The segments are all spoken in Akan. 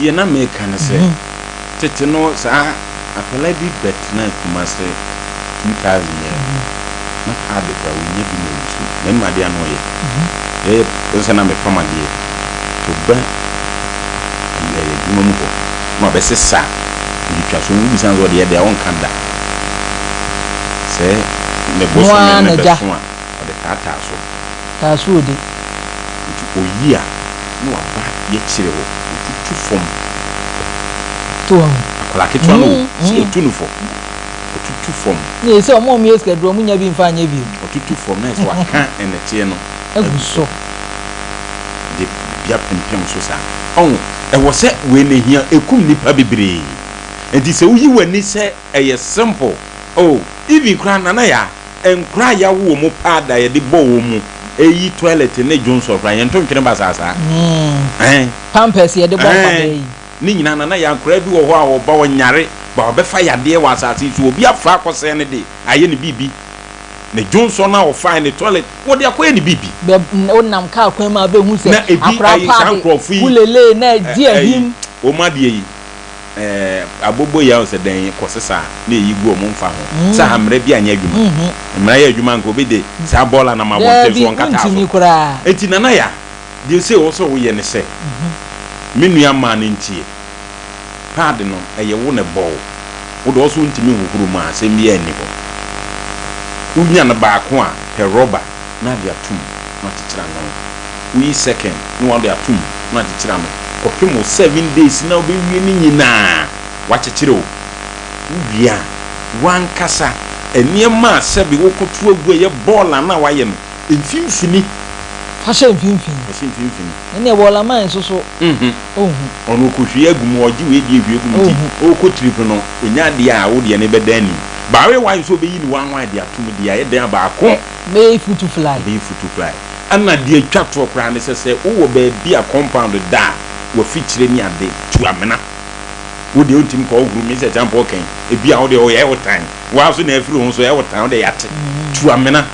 deɛ na meka ne sɛ, tete no saa akwadaa bi bɛtena Kumase 2000 yɛ na pad koraa wɔnya bi na ɔyi na nnum adeɛ ano ɔyɛ yɛyɛ sɛ na mepam adeɛ to ba ɛyɛ adwuma mu hɔ na ɔbɛsesa ntwitwa so wobisa sɛ ɔde yɛ deɛ ɔnka da sɛ ne bosome ne bɛso a ɔde taataa so. Taa so odi. Nti oyi a na waba yɛkyerɛ hɔ otutu fam. To wɔn. Akwadaa ketewa no o, sɛ yɛtu no fam, otutu fam. Ne yɛ sɛ ɔmo a ɔmo yɛ sikaduro ɔmo nya bi nfa nyɛ bio. Otutu fam na yɛ sɛ waka nnɛteɛ no agu so. De biribi apempem so saa. Ɔho, ɛwɔ sɛ wei na ehia, ekum nnipa bebree. Nti sɛ woyi w'ani sɛ ɛyɛ simple, oh, even koraa Nana Yaa, Nkora a yɛawo wɔn paa da yɛde bɔ wɔn mu eyi toilet ne dwonsɔ koraa yɛnto ntwene basaa saa. Ɛn. Pampers yɛde bɔ nkwadaa yi. Ne nyinaa nana yɛ akwadaa bi wɔ hɔ a ɔba ɔnyare ba ɔbɛfa yadeɛ wɔ asase yi so obi afa akɔsɛɛ no de ayɛ ne biribi ne dwonsɔ no a ɔfae ne toilet wɔde akɔyɛ ne biribi. Bɛ wonam kaa kwan mu a wobɛhu sɛ Na ebi akwadaa ayi saa paade nkorɔfo yi kulele na ɛdi ahim. Wɔn adeɛ yi. Ɛɛ aboboyaa o sɛ dɛn kɔ sesa a na eyi gu ɔmo nfa ho sɛ ha mmara bi anyɛ adwuma mmara yɛ adwuma nka obi de saa bɔɔla nam abɔnten Daabi so ɔnkataa so wontumi koraa. enti Nana ya deɛ sei ɔwɔ sɛ woyɛ ne sɛ me nua maa no ntie pad no ɛyɛ wo na ɛbɔ wo wo deɛ ɔso wontumi nhohoro mu a asɛm biara nni hɔ wonya no baako a pɛ rɔba na ade atom na akyekyere ano woyi second na wɔde atom na akyekyere ano kɔpem wo 7 days na wobɛwie ne nyinaa wakyekyere o. Wowie a, wankasa nneɛma a sɛbe wokɔto agu a ɛyɛ bɔɔla no a wayɛ no mfimfini. Fa hyɛ mfimfini. Fa hyɛ mfimfini. Ɛnneɛ bɔɔla man nso so ɔnhu. Ɔno ɔkɔhwie agu mu, ɔgye wei deɛ hwie gu mu nti ɔrekɔ trip no ɔnya adeɛ a wo deɛ no bɛda ani. Bawe wae nso ɔbɛyi ne wanwan de atom deɛ ayɛ dɛn a baako. Bɛyɛ futu fly. Ɛbɛyɛ futu fly. Ɛna deɛ ɛtwa toɔ koraa ne sɛ, sɛ wowɔ baabi a compound da a, wafikyire ne ade, tu amena. Wo deɛ wontumi kɔ wohuru me sɛ kyampɔ kɛn. Ebi a wo deɛ ɔyɛ wo tan. Woa nso na afiri wo ho so ɛyɛ wo tan, wo deɛ yɛate. Tu amena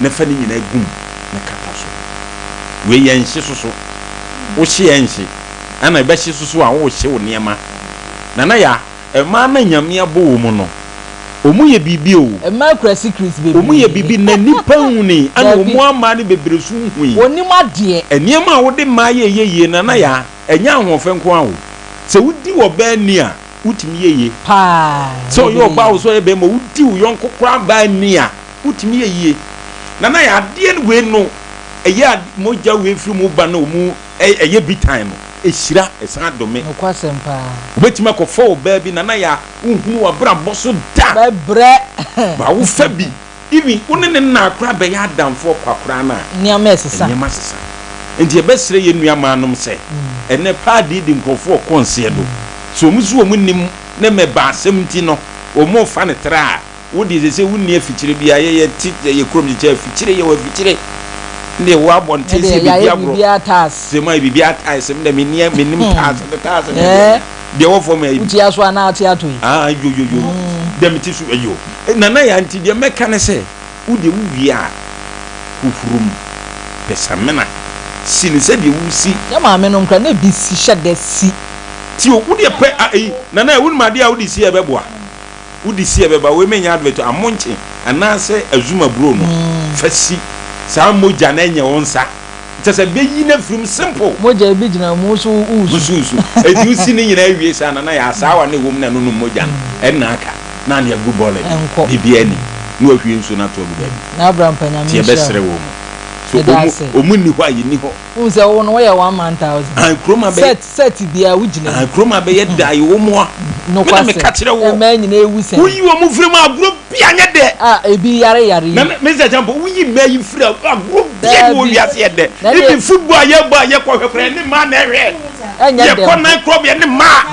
na fa ne nyinaa gu mu na kata so. Wei yɛnhye soso. Wohye a ɛnhye. Ɛna ɛbɛhye soso a wohye wo nneɛma. Nana Yaa. Mmaa na Nyame abɔ wɔn no, wɔn yɛ biribi o. Mmaa kura secrets bebree. Wɔn yɛ biribi na nnipa nhunii, ɛna Dabi. wɔn amaa no bebree nso nhui. Wɔnim adeɛ. Nneɛma a wode mmaa yɛ yɛ yie Nana Yaa, ɛnyɛ ahoɔfɛ nko ara o. Sɛ wodi ɔbaa ni a, wotumi yɛ yie. Paa, Sɛ ɔyɛ ɔbaa o, bebree. sɛ ɔyɛ barima o, wodi wo yɔnko koraa baa ni a, wotumi yɛ yie. Nana Yaa, adeɛ wei no, ɛyɛ a mogya wei firi mu ba na wɔn ɛyɛ bi tan no, ɛhyira, ɛsan dome. Nokwasɛm paa. Wobɛtumi akɔfa ɔbaa bi, Nana Yaa, wonhunu w'abrabɔ so da. Bɛbrɛ. Ba wofa bi, even wo ne ne nna koraa bɛyɛ adamfoɔ kwa koraa no a, Nneɛma ɛsesa. Nneɛma sesa. Nti yɛbɛsrɛ yɛn nuamaanom sɛ, ɛnnɛ paadi de nkurɔfoɔ kɔ nseɛ do. Sɛ wɔn nso wɔn nnim ne mmɛba asɛm nti no, wɔrefa no tra a, Wo deɛ sese wo nni afikyire biara yɛ yɛ te yɛ kurom kyekyɛ afikyire yɛ wɔ afikyire ne deɛ wɔ abɔnten sɛ biribi agorɔ sɛ mu ayɛ biribi atae sɛ mu deɛ menni mennim taase de taase ne deɛ deɛ wɔ fam ayi wotia so anaa ate ato yi ah yo yo yo deɛ mete so ayo nana yɛ nti deɛ mɛka ne sɛ wo deɛ wo wie a hohoro mu pɛ samina si ne sɛ deɛ wosi yɛ maame nom kora na ebi si hyɛ dɛ si ti o wo deɛ pɛ ayi nana yɛ wonim adeɛ a wode si ɛbɛboa Wode si a ɛbɛba, wei menyɛ advert o, amonkye anaasɛ azuma buro no fa si saa mogya no ɛnyɛ wo nsa kyɛ sɛ bɛyi no afiri mu simple. Mogya ebi gyina mu nso wusu. Wusu eti wosi ne nyinaa wie saa na na yɛ asaawa no ɛwɔ mu na ɛno nom mogya no ɛnna aka na ade agu bɔɔla bi biribiara ni na wahwie nsuo no ato agu baabi. Na Abraham pa Nyame Nti nhyira yɛbɛsrɛ wo. wɔn mu so Meda wɔn ase. wɔn nni hɔ a yɛnni hɔ. Wohu sɛ wo no woyɛ one man thousand. Ah, kurom abɛyɛ. Set set biara wo gyina mu. Ah, kurom abɛyɛ da yi wɔn a. Nokwasɛm. Me na meka kyerɛ wo. Mmaa nyinaa ewu sɛn. Woyi wɔn firi mu agorɔ bi anyɛ dɛ. Ah, ebi yare yare yi. Na me sɛ kyɛnpo woyi mmaa yi firi agorɔ bi a wɔ wiase yɛ dɛ. Ebi football a yɛbɔ a yɛkɔ hwɛ koraa ne mmaa na ɛhwɛ. Ɛnyɛ dɛ. Yɛkɔ nan korɔ bi ne mmaa.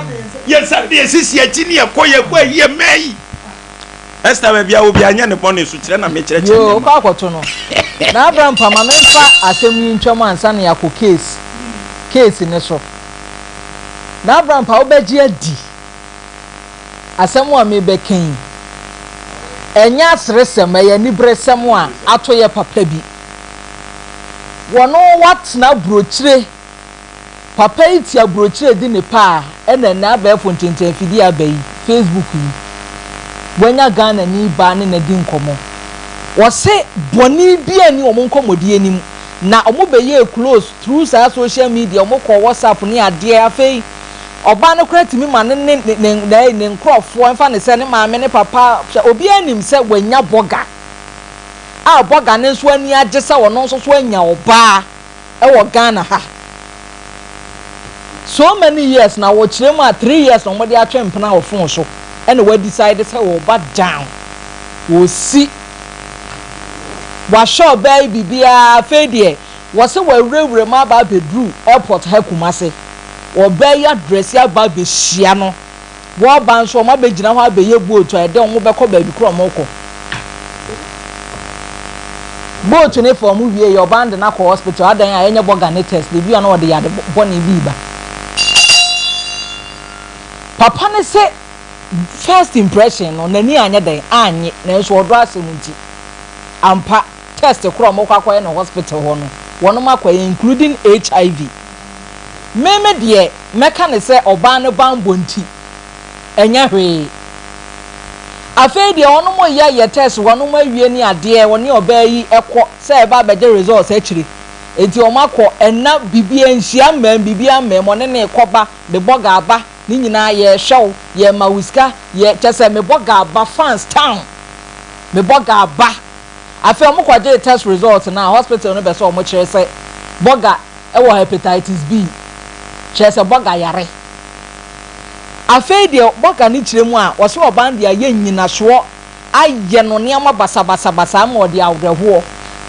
Yɛn de yɛsisi akyi ne yɛkɔ yɛkɔ ayi mmaa yi. Esther baabi a obi anyɛ ne bɔne so kyerɛ na mekyerɛkyerɛ Yoo, nneɛma. wokɔ akɔto no. Na Abraham pa ma memfa asɛm yi ntwam ansa na yɛakɔ case case no so. Na Abraham pa wobɛgye adi asɛm a mebɛka yi, ɛnyɛ aseresɛm, ɛyɛ aniberesɛm a ato yɛ papa bi. Wɔno watena burokyire. Papa yi te aburokyire di ne pɛ a ɛna ɛnɛ abɛɛfo ntentan afidie aba yi, Facebook yi, wanya Ghanani baa ne no adi nkɔmmɔ. Wɔse bɔne biaa nni wɔn nkɔmmɔdie no mu na wɔn bɛyɛɛ close through saa social media, wɔn kɔɔ WhatsApp ne adeɛ, afei ɔbaa no koraa tumi ma ne ne ne ne ne nkorɔfoɔ, mfa no sɛ ne maame ne papa, hwɛ obiara nim sɛ wanya bɔga a bɔga no nso ani agye sɛ ɔno nso so anya ɔbaa. wɔ Ghana ha so many years na wɔkyerɛ mu a 3 years na wɔde atwe mpena wɔ phone so, ɛna wɔ decide sɛ wɔba down, wɔsi wahyɛ ɔbaa yi biribiara. Afei deɛ wɔsɛ wɔawurawura mu aba abɛduru airport ha Kumase, ɔbaa yi address aba abɛhyia no. Wɔba nso, wɔn abɛgyina hɔ abɛyɛ boat a ɛdɛ wɔn bɛkɔ baabi korɔ wɔn kɔ. Boat ne fa wɔn wie yɛ, ɔbaa de n'akɔ hospital adan a ɛnyɛ bɔga ne test ebi a na ɔde yade bɔne bi ba. Papa ne sɛ first impression no, n'ani anyɛ dɛn anye, nanso ɔdɔ asɛm nti ampa test korɔ wɔn kɔ akɔyɛ no hospital hɔ no, wɔn akɔyɛ including HIV. Mmemme deɛ mɛka ne sɛ ɔbaa no bambɔ nti ɛnyɛ hwee. Afei deɛ wɔn yɛ yɛ test, wɔn awie ne adeɛ, wɔne ɔbaa yi ɛkɔ sɛ ɛba abɛgye results akyire, eti wɔn akɔ ɛna bibi nhyia mmɛn bibi amɛn, wɔne ne kɔba mebɔ gaaba ne nyinaa yɛ hwɛw yɛ ma wusika yɛ kyɛ sɛ mebɔ gaaba fans town mebɔ gaaba. Afei wɔn kɔgye test result na hospital no bɛ sɛ wɔn kyerɛ sɛ bɔga ɛwɔ hepatitis B, kyerɛ sɛ bɔga yare. Afei deɛ bɔga ne kyerɛ mu a wɔsɛ ɔban deɛ ayɛ nyinasoɔ ayɛ no nneɛma basabasabasa ama ɔde awerɛhoɔ,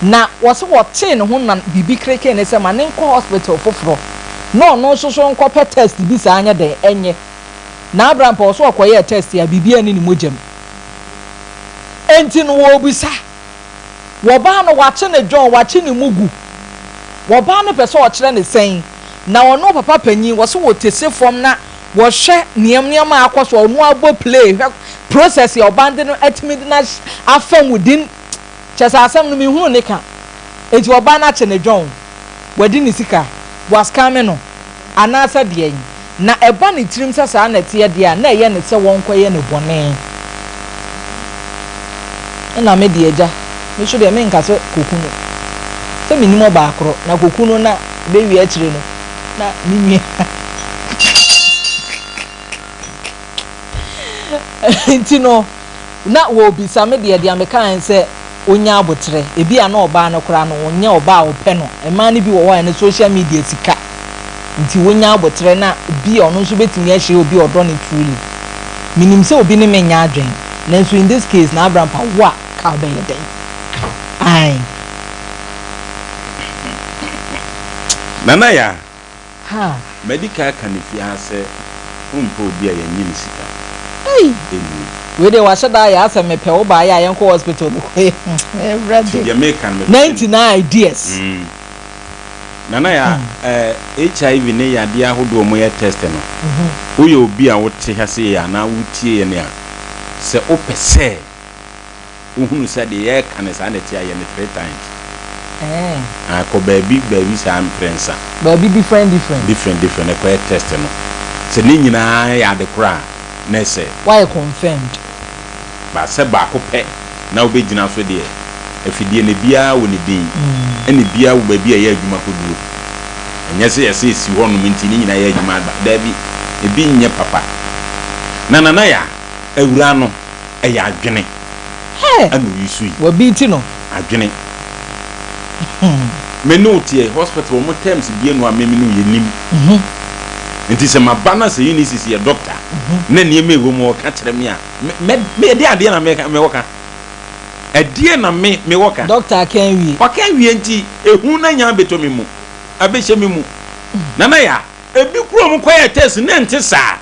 na wɔsɛ wɔtee ne ho na biribi kireke ne sɛ ma ne nkɔ hospital foforɔ na ɔno nso so nkɔpɛ test bi saa nyɛ dɛn ɛnyɛ na abrampa. Ɔso ɔkɔyɛɛ test a biribi ani ne mogya mu, enti no wɔrebisa wɔbaa no wakye ne dwɔn, wakye ne mugu. Wɔbaa no pɛ sɛ ɔkyerɛ ne sɛn na ɔno papa panyin wɔsɛ wɔte fam na wɔhwɛ nneɛma nneɛma akɔ so, ɔno abɔ play hwɛ process yɛ ɔban de no atumi de na afa mu din kyɛ sɛ asɛm no mihunu ne ka. Eti ɔbaa no akye ne dwɔn, wɔde ne sika wa scam no anaasɛ deɛ na ɛba ne tirim sɛ saa na ɛteɛ deɛ a na ɛyɛ ne sɛ wɔnkɔyɛ ne bɔne. Ɛna me deɛ agya me nso deɛ menka sɛ koku no sɛ menim ɔbaa korɔ na koku no na bɛwie akyire no na me nua nti no na wɔrebisa me deɛ meka sɛ onya abotrɛ. Ebi a na ɔbaa no koraa no ɔnyɛ ɔbaa a ɔpɛ no. Mmaa no bi wɔ hɔ a ɛno social media sika nti wonya abotrɛ na bi a ɔno nso bɛtumi ahyia obi a ɔdɔ ne truly. Menim sɛ obi ne me nya adwen, nanso in this case na Abrampa wo a ka wobɛyɛ dɛn ae? Nana ya Ha. Madi ka ka ne fie ha sɛ wompɛ obi a yɛnye ne sika Ei. Ɛnni. Wei deɛ wahyɛ da ayɛ asɛ mepɛ wo baayɛ a yɛnkɔ hospital no kɔyɛ. Nti deɛ meka no mepɛ sɛ 99 ideas. Nana ya HIV ne yadeɛ ahodoɔ mo yɛ test no, woyɛ obi a wote ha se yɛ anaa wotie yɛ ne a sɛ wopɛ sɛ wohunu sɛ deɛ yɛreka no saa na ɛte a, yɛ no three times. Ah, kɔ baabi baabi saa mprɛnsa. Baabi different different. Different different ɛkɔyɛ test no, sɛ ne nyinaa yɛ ade korɔ a, na ɛsɛ wayɛ confirmed. Ba sɛ baako pɛ na wobɛgyina so deɛ, afidie no biara wɔ ne din, ɛne biara wɔ baabi a ɛyɛ adwuma kɔduro. Ɛnyɛ sɛ yɛsɛ ɛsi hɔnom nti ne nyinaa yɛ adwuma aba. Daabi, ebi nyɛ papa. Na nana yɛ a awura no ɛyɛ adwene Hey. ɛna oyi so yi. Wabi ti no. Adwene me ne wo teɛ hospital wɔn terms bie no a me ne wo yɛ nim, nti sɛ maba na sɛ Eunice yɛ doctor na nneɛma ɛwɔ mu ɔka kyerɛ me a, me me me ɛde adeɛ na meka mewɔ ka, ɛdeɛ na me mewɔ ka. Doctor aka awie. Waka awie, nti ehu na nya abɛtɔ me mu, abɛhyɛ me mu. Nana ya ebi kuro mu kɔyɛ test ne nte saa,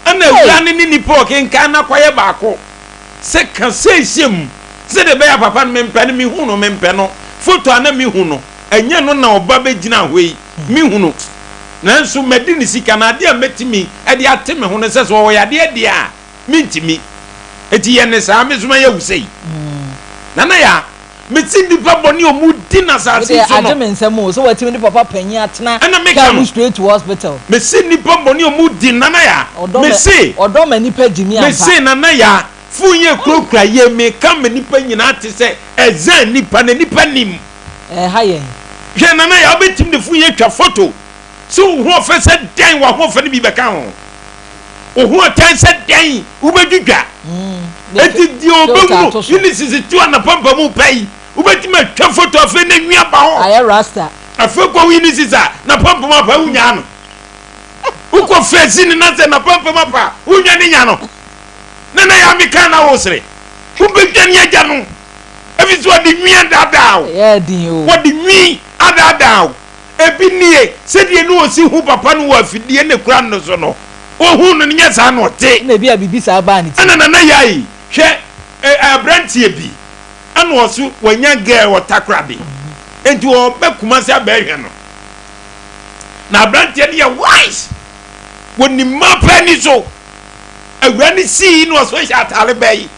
ɛna awura ne ne nipa ɔkenkan na kɔyɛ baako sɛ ka sɛ mu sɛdeɛ ɛbɛyɛ a papa no mempɛ no, mehu no mempɛ no, foto a na mehu no ɛnyɛ no na ɔba bɛgyina hɔ yi mehu no, nanso madi ne sika na adeɛ a mɛtumi ɛde ate me ho no sɛ ɔwɔ yadeɛ deɛ a mentumi, eti yɛ ne saa me so mayɛ wo sei. Nana ya mesi nipa bɔne a ɔmu. di no asase yi so no. Agye me nsam o, sɛ watumi de papa panyin atena Ɛna meka kaa no. mu straight to hospital. Mese nnipa bɔne a ɔmo di Nana Yaa. Ɔdɔ ma Mese. ɔdɔ ma nipa gyimi ampa. Mese Nana Yaa, fon yi ekurakura yɛ meka ma nipa nyinaa te sɛ ɛzan nipa na nipa nim. Ɛha yɛn. Hwɛ Nana Yaa, wobɛtumi de fon yi atwa photo sɛ wo ho ɔfɛ sɛ dɛn, w'ahoɔfɛ no bi bɛka ho. Wo ho ɔtan sɛ dɛn, wobɛdwidwa. Enti deɛ ɔbɛhunu Ulysses to anapampam pɛ yi, wobɛtumi atwa foto afei na nwi aba hɔ. Ayɛ rasta. Afei kɔ Ulysses a n'apampam apa wonyaa no. Wokɔ fɛsi no na sɛ n'apampam apa a, wonya ne nya no. Na na yɛ ameka na wosere. Wobɛdwa ne agya no. Ɛfiri sɛ ɔde nwi adaadaa wo. Wɔde nwi adaadaa wo. Ebi nie, sɛdeɛ na ɔsi hu papa no wɔ afidie na ɛkura no so no, ɔhuu no no, nyɛ saa na ɔte. Ɛna ebia biribi saa baa ne tirim. Ɛna Nana Yayi, hwɛ ɛ, aberanteɛ bi, ɛna ɔso wanya girl wɔ Takoradi, enti ɔɔba Kumasi abɛɛhwɛ no. Na aberanteɛ no yɛ wise, wɔnim mmaa paa ani so. Awura no sii na ɔso hyɛ ataare bɛyi,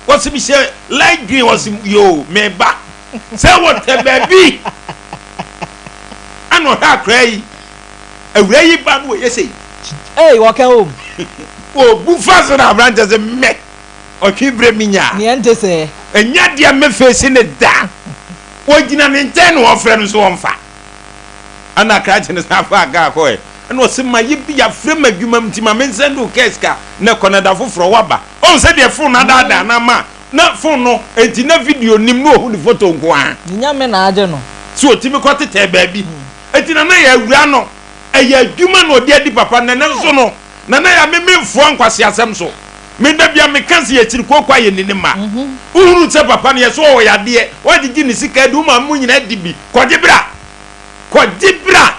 ɔse mehyɛ light green, ɔse yoo, meba. Sɛ wɔtɛ baabi ɛna ɔhwɛ akora yi, awura yi ba no wɔyɛ sei. Ee, wɔka wom. Obu fa so na aberanteɛ sɛ mɛ ɔtwe berɛ mi nya. Neɛ nte sɛɛ. Ɛnyɛ deɛ mɛ fesi ne da. Wɔgyina ne nkyɛn na wɔfrɛ no so wɔmfa. Ɛna krakye no san faa kaa kɔɛ. Ɛna ɔse ma yɛ bi yɛafrɛ ma adwuma mu nti ma me nsɛnde wo kaa sika na kɔ na da foforɔ waba. Ɔhu sɛ deɛ fon no adaadaa no ama Na phone no enti na video nnim na ohu ne photo nko ara. Ne nyame na agye no. So otumi kɔ tetɛɛ baabi. Enti Nana Yaa awura no ɛyɛ adwuma na ɔde adi papa nnɛ nanso no Nana Yaa me menfoa nkwaseasɛm so. Me da bia meka se yɛkyiri kooko a yɛnni ne mma. Wohunu sɛ papa no yɛse ɔwɔ yadeɛ woagyegye ne sika adi wo maame mo nyinaa di bi kɔgye bra kɔgye bra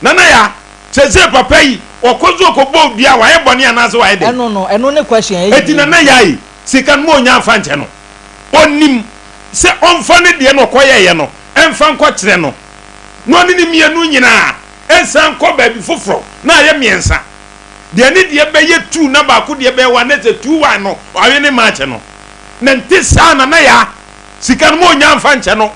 Nana Yaa seesei papa yi ɔkɔ so ɔkɔbɔ dua a wayɛ bɔne anaasɛ wayɛ dɛn? Ɛno no ɛno ne question a Enti ɛhia Nana yi. Yaa yi Sika no ma ɔnya mfa nkyɛ no. Ɔnim sɛ ɔmfa ne deɛ na ɔkɔyɛeɛ no mfa nkɔkyerɛ no, na ɔne ne mmienu nyinaa nsan nkɔ baabi foforɔ na ayɛ mmiɛnsa. Deɛ ne deɛ bɛyɛ two na baako deɛ bɛyɛ one na sɛ 2:1 no wawe ne match no. Na nte saa Nana Yaa. Sika no ma ɔnya mfa nkyɛ no.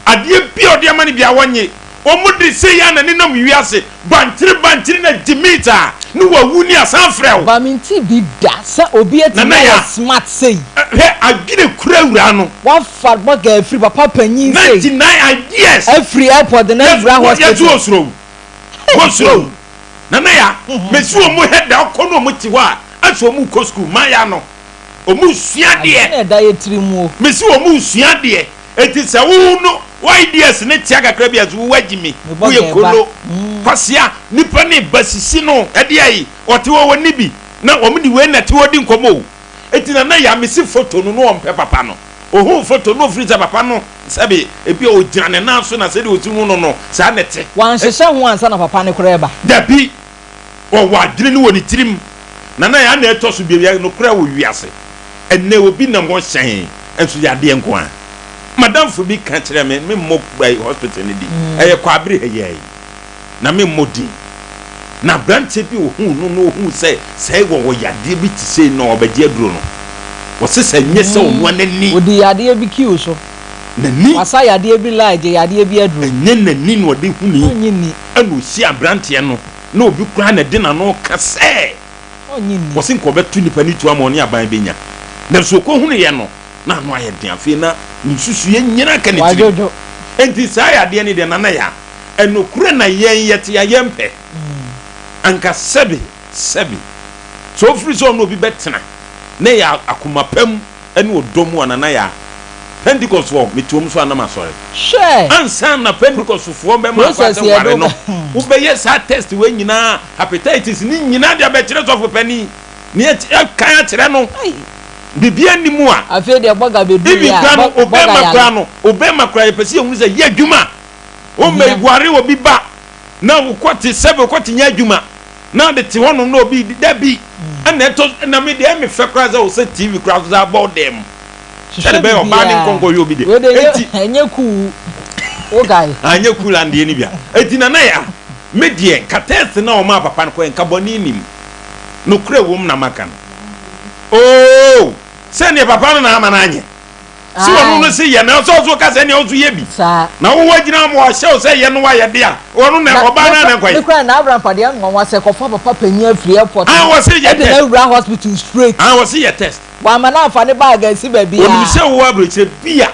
Adeɛ biara a ɔde ama no biara ɔnnye. Wɔn de sei ara na nenam wiase, bankyere bankyere na gyimii saa ne wawu ne asan frɛ wo. Ba mente bi da sɛ obi atumi Nana ayɛ Yaa, smart sei. hwɛ adwene kura awuraa no. Wafa bɔga afiri papa panyin sei. 99 ideas. Afiri airport de no awura Yɛ hospital. yɛse osuro wo. Wosuro wo. Nana Yaa, mesi wɔn hɛ da ɔkɔ ne wɔn te hɔ a, asɛ wɔn rekɔ school, mmaayaa no. Wɔn resua adeɛ. Adwene a ɛda yɛ tiri mu o. Mesi wɔn resua adeɛ. Enti sɛ wo no wo ideas no tia kakra bi a so wo wagyi me, Me bɔ woyɛ gɛɛ ba. kolo. Kwasea, nipa no ba sisi no ɛdeɛ ayi, ɔte hɔ wɔnni bi na wɔn de wei na ɛte hɔ di nkɔmmɔ o. Enti Nana Yaa mesi photo no na ɔmpɛ papa no. Ohuu photo no ofiri sɛ papa no sɛbe ebi a ogyina ne nan so na sɛdeɛ osi hu no no saa na ɛte. Wanhyehyɛ ho ansa na papa no koraa reba. Dabi, Ɔwɔ adwene no wɔ ne tirim. Nana yaa na ɛtɔ so bio yɛ nokorɛ wɔ wiase ɛnɛ obi nam hɔ hyɛn nso yadeɛ nko ara madamfo bi ka kyerɛ me me mmɔ hospital no din ɛyɛ kwabere ha yi na me mmɔ din na abranteɛ bi ohuu no na ohuu sɛ sɛ wɔwɔ yadeɛ bi te sei na ɔbɛgye aduro no wɔse sɛ nyɛ sɛ ɔnoa n'ani Ɔdi yadeɛ bi kiw so. N'ani. Wasa yadeɛ bi lie gye yadeɛ bi aduro. Ɛnyɛ n'ani na ɔde huni. Ɔnnye nni. Ɛna ɔsi abranteɛ no na obi koraa na ɛde n'ano reka sɛ Ɔnnye nni. Wɔse nka ɔbɛto nnipa no tuo ama ɔne aban bɛnya. Nanso ɔkɔhunuiɛ no, na ano ayɛ den. Afei na ne nsusuiɛ nyinaa ka ne tirim. Wadwodwo. Enti saa yadeɛ no deɛ, Nana Yaa, ɛnokorɛ na yɛn yɛte a yɛmpɛ. Anka sɛbe, sɛbe, sɛ ɔfiri sɛ ɔne obi bɛtena na ɛyɛ akoma pa mu ne ɔdɔ mu a, Nana Yaa, Pentecost-foɔ, mete wɔn so a na masɔre. Hwɛ! Ansa na Pentecost-foɔ bɛma akɔ Process asɛ yɛ ware do no, wobɛyɛ saa test wei nyinaa, hepatitis ne nyinaa de abɛkyerɛ sɔfo panin, ne yɛkan akyerɛ no. Biribiara nni mu a. Afei deɛ bɔga bɛduru Even yɛ a, koraa no, bɔ, bɔga obɛɛma yare. koraa no, obɛɛma koraa yɛpɛ sɛ yɛhunu sɛ yɛ adwuma. Ohia. Wommɛware obi ba na wokɔte sɛbe wokɔte nyɛ adwuma. Na ade te hɔnom na obi redi. Dabi! Ɛna ɛtɔ na me deɛ ɛyɛ me fɛ koraa sɛ wo sɛ TV koraa so sɛ abɔ wo dan mu. Hwehwɛ Sɛde bɛyɛ ɔbaa ne biribiara. nkɔ nkɔhwɛ obi deɛ. Wei deɛ Enti. ɛnyɛ cool wo guy. Anyɛ cool andeɛ no bia. Enti Nana Yaa, me deɛ nka test no a ɔmaa papa no kɔɛ nka bɔne nnim. Nokorɛ wom na maka no. Oo! Sɛdeɛ papa no na ama no anyɛ. Sɛ ɔno no se yɛ na sɛ ɔso ka sɛ nea ɔso yɛ bi. Saa. Na wo wagyina ama wahyɛ wo sɛ yɛ no wayɛ de a, ɔno na ɔbaa no na nkɔyɛ. Me kura na Abraham padeɛ nwanwa sɛ kɔfa papa panyin afiri airport. Ah, wɔse yɛ test. Ɛde na awura hospital straight. Ah, wɔse yɛ test. Wama na afa ne bag asi baabi a. Onim sɛ wo aburokyerɛ bi a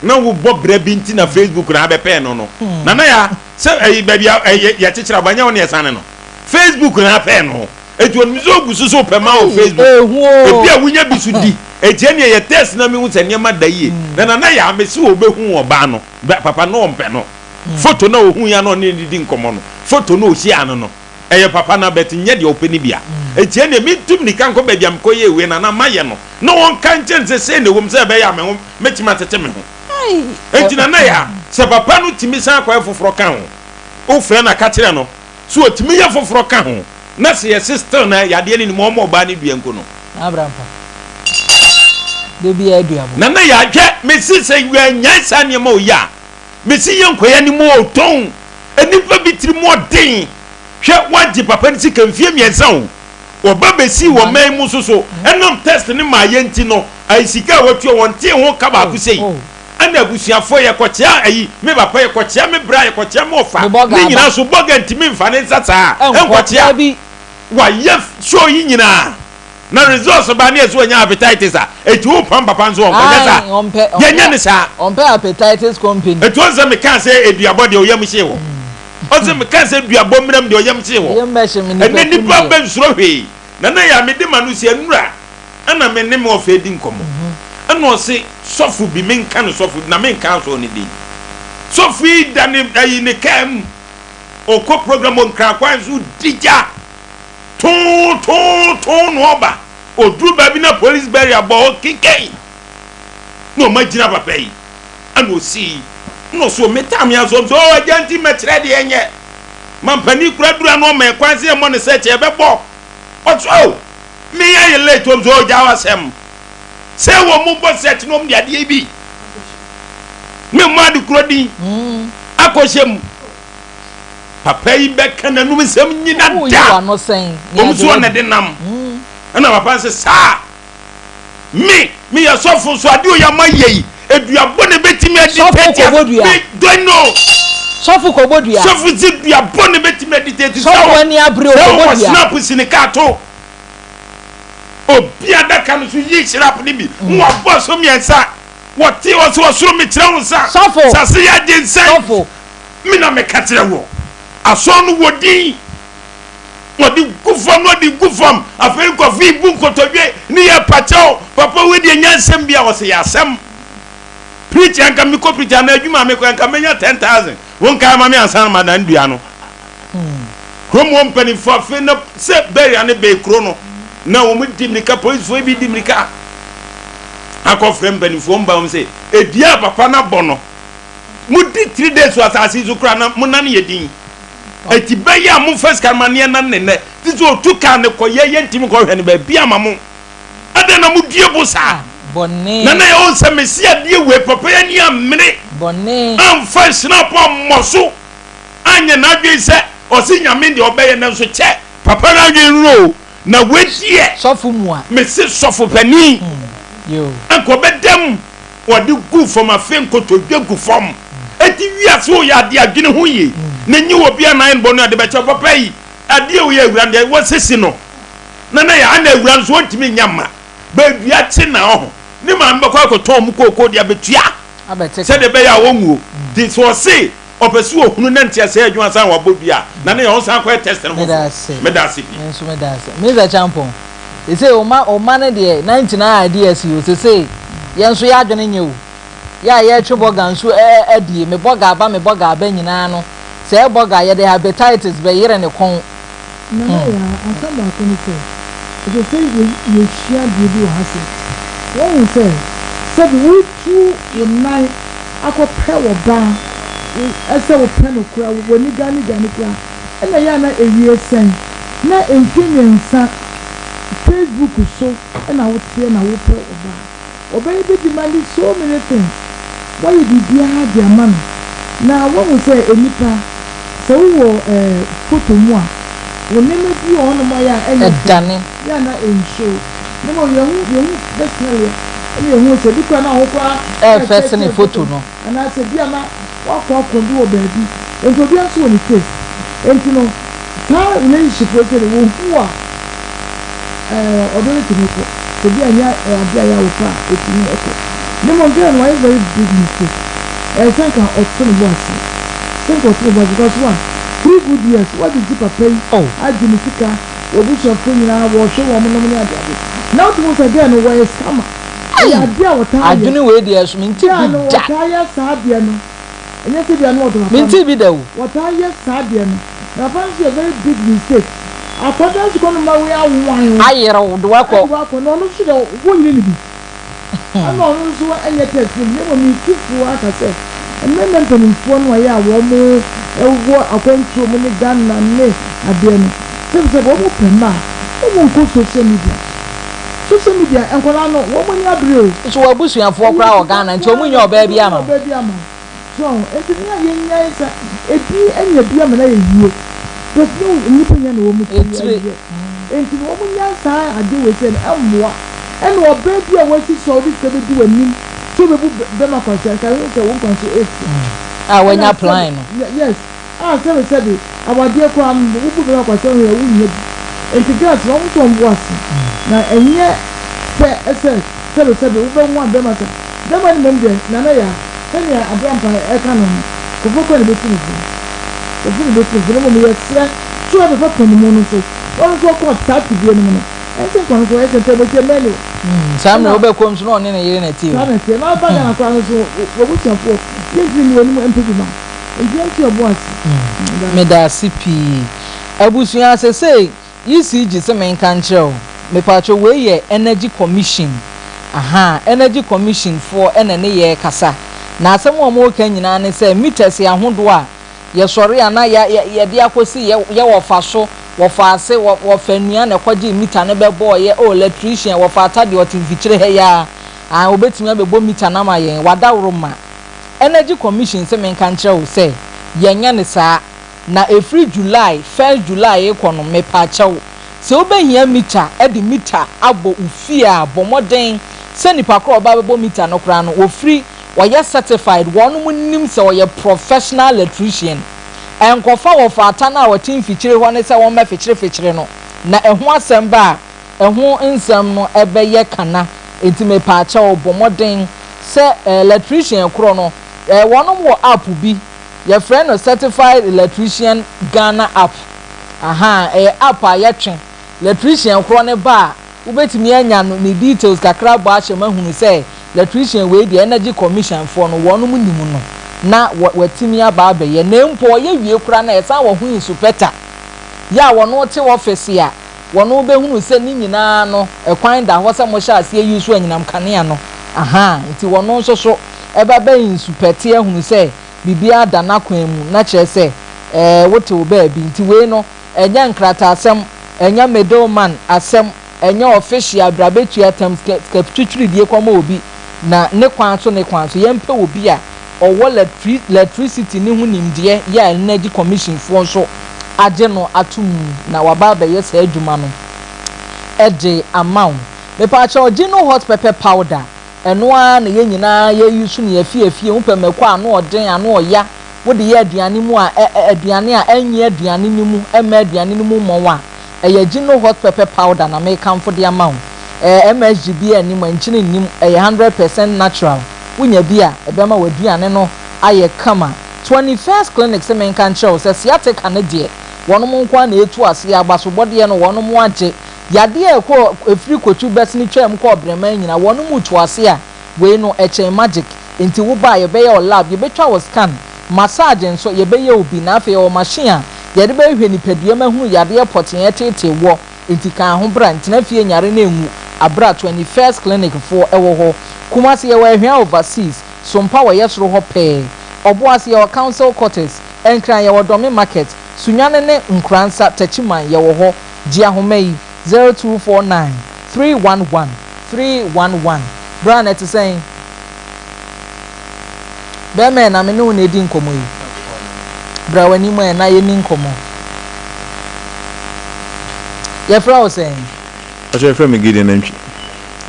na wo bɔ brɛ bi nti na Facebook na abɛpɛɛ no no. Nana ya sɛ ɛyi baabi a ɛyɛ yɛkyekyere aba nyɛ wo ne ɛsane no. Facebook na apɛɛ no. Eti onim sɛ ogu so sɛ ɔpɛ ma wɔ Facebook. Ebi a wonya bi so di. Eti ɛneɛ yɛ test na mehu sɛ nneɛma da yie. Na Nana Yaa mese ɔbɛhu ɔbaa no papa no ɔmpɛ no. Photo no a ɔhu ya na ɔne no didi nkɔmmɔ no, photo no a ɔhyiaa no no, ɛyɛ papa no but nyɛ deɛ ɔpɛ no bi a. Eti ɛneɛ mentu mirika nkɔ baabi a mekɔyɛɛ wei no anaa mayɛ no na ɔnka nkyerɛ no sɛ sei na ɛwɔ mu sɛ ɛbɛyɛ a me ho mɛtumi atete me ho. Enti Nana Yaa sɛ papa no tumi san kɔyɛ foforɔ ka ho, wofrɛ no a ka kyerɛ no. So otumi yɛ foforɔ ka ho? Na sɛ yɛse still na yadeɛ no nim ɔma ɔbaa no dua nko no. Na abra mpa. Da biara dua bɔ. Nana yaa hwɛ mese sɛ wannyae saa nneɛma oyi a mese yɛ nkɔyɛ ne mu ɔtɔn nnipa bi tiri mu ɔden hwɛ wagye papa no sika mfie mmiɛnsa o ɔba bɛsii wɔ man mu nso so ɛnam test ne maayɛ nti no ayi sika a watua wɔntee ho ka baako sei. Ɛna abusuafoɔ yɛkɔkyea ayi me papa yɛkɔkyea me bra yɛkɔkyea me ɔfa ne nyinaa so bɔga ntumi nfa ne nsa saa nkɔkyea wayɛ show yi nyinaa na results ba ne ɛsɛ wanya hepatitis a eti wo pam papa nso ɔnkɔ nyɛ saa yɛnyɛ ne saa ɔmpɛ hepatitis company eti wɔn sɛ meka sɛ eduabɔ deɛ ɔyam hye wɔ ɔsɛ meka sɛ eduabɔ mmerɛm deɛ ɔyam hye wɔ ɛnɛ nipa bɛ nsoro hwee na na yɛ amede ma no si anura Ɛna me ne me ɔfa redi nkɔmmɔ. Ɛna ɔse sɔfo bi, menka no sɔfo na menka asɔre no din. Sɔfo yi da ne ayi ne kaa mu. Ɔkɔ program wɔ Nkran kwan so di gya. Too too too na ɔba. Ɔduru baabi na police barrier bɔ hɔ kikɛn. Na ɔma gyina papa yi. Ɛna ɔsii. Ɛna ɔse ɔmetaa me asɔm sɛ ɔɔ agya nti mɛkyerɛ deɛ ɛnyɛ. Mampanin kura duru ano ɔma ɛkwan sɛ yɛmmɔ ne sɛ kyɛ yɛbɛbɔ. Ɔse oh Me ayɛ late wɔm sɛ ɔgya wasɛm sɛ wɔn mo bɔ set na wɔn de adeɛ bi me mmɔ ade korɔ din akɔhyɛ mu papa yi bɛka n'anum nsɛm nyina da wɔn so ɔna de nam ɛna papa sɛ saa me meyɛ sɔfo nso adeɛ oyɛ ama yɛ yi eduabɔ na ebetumi adi tɛti a me don't know. Sɔfo kɔbɔ dua. Sɔfo si duabɔ na ebetumi adi tɛti sɛ wɔ sɛ wɔ snap si ne kaa to obi adaka no so yi snap no bi mm. wɔbɔ so mmiɛnsa wɔte wɔ so ɔsoro mekyerɛ wo nsa sɔfo sase yɛ agye nsa sɔfo me na meka kyerɛ wɔ asɔn no wɔ din. Wɔde gu fam na wɔde gu fam. Afei nkurɔfo yi bu nkotodwe ne yɛ pakyɛw. Papa wei deɛ nyɛ nsɛm bi a wɔsɛ yɛ asɛm. Preach anka mekɔ preach anaa adwuma a mekɔ anka menya 10,000. Wonkae ma me ansa na madan dua no. Kurom hɔ mpanimfoɔ afei na sɛ burial no bɛn kuro no na wɔn di mmirika polisifoɔ bi di mmirika akɔfrɛ mpanimfoɔ mba wɔn sɛ edua a papa no abɔ no modi 3 days wɔ asase yi so koraa na mo nan yɛ din. Eti bɛyɛ a momfa sika no ma ne ɛna ne nnɛ te sɛ otu kaa ne kɔ yɛ yɛntumi nkɔhwɛ no baabi ama mo. Adɛn na modue bo saa? Bɔne. Nana yɛ ɔn sɛ mesi adeɛ wei papa yi ani ammere Bɔne. amfa snap ammɔ so anyɛ n'adwene sɛ ɔse Nyame deɛ ɔbɛyɛ nanso kyɛ papa no adwene no o na wei deɛ Sɔfo mua. mese sɔfo panin Yoo. anka ɔbɛda mu Wɔde gu fam afei nkotodwe gu fam. Eti wiase oyɛ adeɛ adwene ho yie na nye obi a n'ayɛ no bɔne ɔde bɛkyɛ papa yi adeɛ oyɛ awura no deɛ wɔsisi no na na yɛ ana awura no so ɔntumi nya mma bɛdua kye na ɔho ne maame bɛkɔ akɔtɔn ɔmo kookoo de abɛtua sɛdeɛ ɛbɛyɛ a ɔnwuo nti sɛ ɔse ɔpɛ sɛ ɔhunu na nteaseɛ adwuma ansa na wabɔ dua a na ne yɛ ɔnsan kɔyɛ test no foforɔ. Meda ase pii. Me nso meda ase. Mister Champon, sesei wo ma wo mma no deɛ 99 ideas yi o, sesei yɛn nso yɛn adwene nyɛ o. Yɛ a yɛretwe bɔga nso ɛ ɛ adie, me bɔga aba me bɔga aba nyinaa no, sɛ ɛbɔga a yɛde hepatitis bɛyere ne kɔn. Nana Yaa, asɛm baako ne sɛ, ɛsɛ sɛ yɛsua adeɛ bi wɔ ha sɛ, woahu sɛ, sɛbi wotu wo nan akɔpɛ ɔbaa, sɛ wopɛ no koraa, w'ani gane gane koraa, ɛna ɛyɛ a na ɛwie sɛn? Na mfeɛ mmiɛnsa Facebook so na woteɛ na wopɛ ɔbaa. Ɔbaa yi bɛ demande so many things, woayɛ biribiara de ama no, na woahu sɛ nnipa, sɛ wowɔ eh, photo mu a, wo nneɛma bi wɔ hɔnom a yɛ a ɛnyɛ fɛ, Ɛdane. yɛ a na ɛnshow, na mmom yɛhu, yɛhu personally a. Ɛna yɛhu sɛ bi koraa na wo ho koraa Ɛɛfɛ sene photo no. Anaasɛ bi a na wakɔ akɔ bi wɔ baabi. Nti obiara nso wɔ ne taste. Nti no saa relationship wei sɛ no wɔhu a ɛɛ ɔdɔ no tumi kɔ. Sɛ bi a nyɛ adeɛ a ɛyɛ a wɔpɛ a ɛtumi kɔ. Ne mmom girl no wayɛ very big mistake. Ɛyɛ sɛ nka ɔto ne bo ase. Sɛ nka ɔto ne bo ase because one, three good years woagyegye papa yi Oh. agye ne sika, w'abusuafoɔ nyinaa wɔhwɛ wɔn nom ne adeade. Na wotumi hu sɛ girl no wɔyɛ scammer. Ɛyɛ Ei! adeɛ a wɔtaa yɛ. Adwene wei deɛ ɛso mente Girl bi no da. wɔtaa yɛ saa adeɛ no. Ɛnyɛ sɛ bia na ɔdɔ papa no. Mente bi da o. Wɔtaa yɛ saa adeɛ no. Na papa no nso yɛ very big mistake. Akwadaa sukuu no ma wei awan wo. Ayere wo de wakɔ. Ɛde wakɔ na ɔno nso deɛ wonyini no bi. Ɛna ɔno nso ɛnyɛ test no bi na mmom ne tufoɔ aka sɛ mmarima mpanimfoɔ no a ɛyɛ a wɔn wɔ akwantuo mu ne Ghana ne adeɛ no sɛbi sɛbi wɔn pɛ mma a wɔn nkɔ social media so. Social media nkwadaa no wɔn ani abere o. Nso w'abusuafoɔ Ɛyɛ koraa wɔ sika Ghana nti nko wɔn ara nnya na ɔbaa wɔn bi nnya ama wo. ɔbaa bi ama wo. So ho? Enti nea yɛnyae sɛ ebi anya bi ama no ayɛ yie but ne nnipa nya na wɔn tiri Etire. ayɛ. Enti no wɔn nyae saa adeɛ wei sɛ no ɛmmoa. Ɛna ɔbaa bi a wasi so a wode sika bɛdi w'anim sɛ wobɛbu bɛma kwasia nka ɛho sɛ wo nkwa nso ɛretia. A Ɛna wanya sɛbe plan no. yes a sɛbe sɛbe awadeɛ koraa no wobu bɛma kwasia wohwɛ a wonnya bi. Enti girls no wɔn nso wɔn bo ase na ɛnyɛ fɛ sɛ sɛbe sɛbe wobɛnwan bɛma sa. Bɛma no mmom deɛ Nana Yaa Sɛnea Abrampa reka no no, Kofi kɔ na bɛtu no fo. Kofi na bɛtu no fo, na mmom yɛsrɛ sɛ ɔbɛfa panimu no nso, na ɔno nso ɔkɔ saa tebea no mu no, ɛnsɛ nka ɔno nso ɔyɛ sɛ bɛtie Melo. Saa mmerɛ Ɛna wobɛkɔ nso na ɔne ne yere na ɛte o. Saa na ɛteɛ. Na ɔba Ghana koraa no nso, w'abusuafoɔ, yɛntumi nni w'anim mpɛ bi ma wo. Nti yɛnto yɛn bo ase. Meda ase. Meda ase pii. Abusua, sesei ECG se menka nkyerɛ wo, mepakyɛw wei yɛ Energy Commission, ahaa, Energy Commission foɔ na ɛne yɛ rekasa, na asɛm a wɔreka nyinaa ne sɛ meters ahodoɔ a yɛsɔre a na yɛ yɛ yɛde akɔsi yɛ yɛ wɔfa so, wɔfa ase, wɔ wɔfa nnua na ɛkɔgyee meter no bɛbɔɔyɛ, oh electrician, wɔfa ata deɛ ɔte mfikyire ha yi ara, aah ɔbɛtumi abɛbɔ meter no ama yɛn, wadaworo ma Energy Commission se menka nkyerɛ wo sɛ yɛnyɛ no saa. Na ɛfiri July, first July rekɔ no, mepaakyɛw, sɛ wobɛhia mita de mita abɔ wo fie a, bɔ mmɔden sɛ nipa korɔ a ɔba abɛbɔ mita no koraa no, ɔfiri, ɔyɛ certified, wɔnom nim sɛ ɔyɛ professional electrician. Ɛnkɔfa wɔfaata no a ɔte mfikyire hɔ no sɛ wɔmmɛfekyerefekyere no, na ɛho asɛm ba a, ɛho nsɛm no bɛyɛ kana. Enti mepaakyɛw, bɔ mmɔden sɛ electrician korɔ no, wɔnom wɔ app bi, Yɛfrɛ no Certified Electrician Ghana App. Ahaa, ɛyɛ app a yɛtwe. Electrician korɔ no ba a, wobɛtumi anya no ne details kakra abɔ ahyɛ mu ahunu sɛ electrician wei deɛ Energy Commission foɔ no wɔnom nim no na watumi aba abɛyɛ. Na mpo ɔyɛ wie koraa no a, yɛsan wɔ ho insupɛta yɛ a wɔno te office a wɔno bɛhunu sɛ ne nyinaa no ɛkwan da hɔ sɛ mohyɛ aseɛ use anyinam kanea no. Ahaa, nti wɔno nso so ɛba bɛ insupɛte ahunu sɛ biribiara da n'akwan mu na kyerɛ sɛ ɛɛ wote wo baabi. Nti wei no ɛnyɛ nkrataasɛm, ɛnyɛ middle man asɛm, ɛnyɛ official bra bɛtua tam sika sika twitwiridie kɔma obi na ne kwan so ne kwan so. Yɛmpɛ obi a ɔwɔ lɛtri lɛtrisiti ne ho nimdeɛ yɛ a Energy Commission foɔ nso agye no ato mu na waba abɛyɛ saa adwuma no de ama wo. Mepaakyɛw Gino Hot Pepper Powder. Ɛno ara na yɛn nyinaa yɛ use no yɛn afie afie, wopɛ mako a ano ɔden, ano ɔya, wode yɛ aduane mu a ɛ ɛ aduane a ɛnyɛ aduane no mu, ɛmma aduane no mu mmɔn a, ɛyɛ Gino hot pepper powder na mekamfo de ama wo. Ɛɛ MSG biara nnim, nkyene nnim, ɛyɛ 100% natural. Wonya bi a, ɛbɛma w'aduane no ayɛ kama. 21st Clinic se menka nkyerɛ wo sɛ sciatica no deɛ, wɔnom nko ara na ɛtu aseɛ, abasobɔdeɛ no wɔnom agye. Yadeɛ a ɛkɔ ɛfiri kotwi bɛsene twaam kɔ ɔbreman nyina wɔn mu to ase a wei no ɛkyɛn magic nti wo ba a yɛbɛyɛ wo lab yɛbɛtwa wo scan massage nso yɛbɛyɛ wo bi na afei yɛwɔ machine a yɛde bɛhwehwɛ nipadua mu ahunu yadeɛ pɔtee ɛteetee woɔ nti ka ho bra ntena fie nyare na ɛnwu abra 21st clinic foɔ ɛwɔ hɔ Kumasi yɛwɔ Ahwea overseas Sompa wɔ yɛsoro hɔ pɛɛ Ɔboase yɛwɔ council quarters Nkran yɛwɔ Dɔme market Sunyani ne Nkoransa Techiman yɛwɔ hɔ Gye ahoma yi, 0249 311 311. Brian, ɛte sɛn? Bɛrima ɛ, na me ne wo na edi nkɔmmɔ yi. Bra w'anim ɛ, na yɛnni nkɔmmɔ. Yɛfrɛ wo sɛn? Ɔkyɛ yɛfrɛ me Gideon Antwi.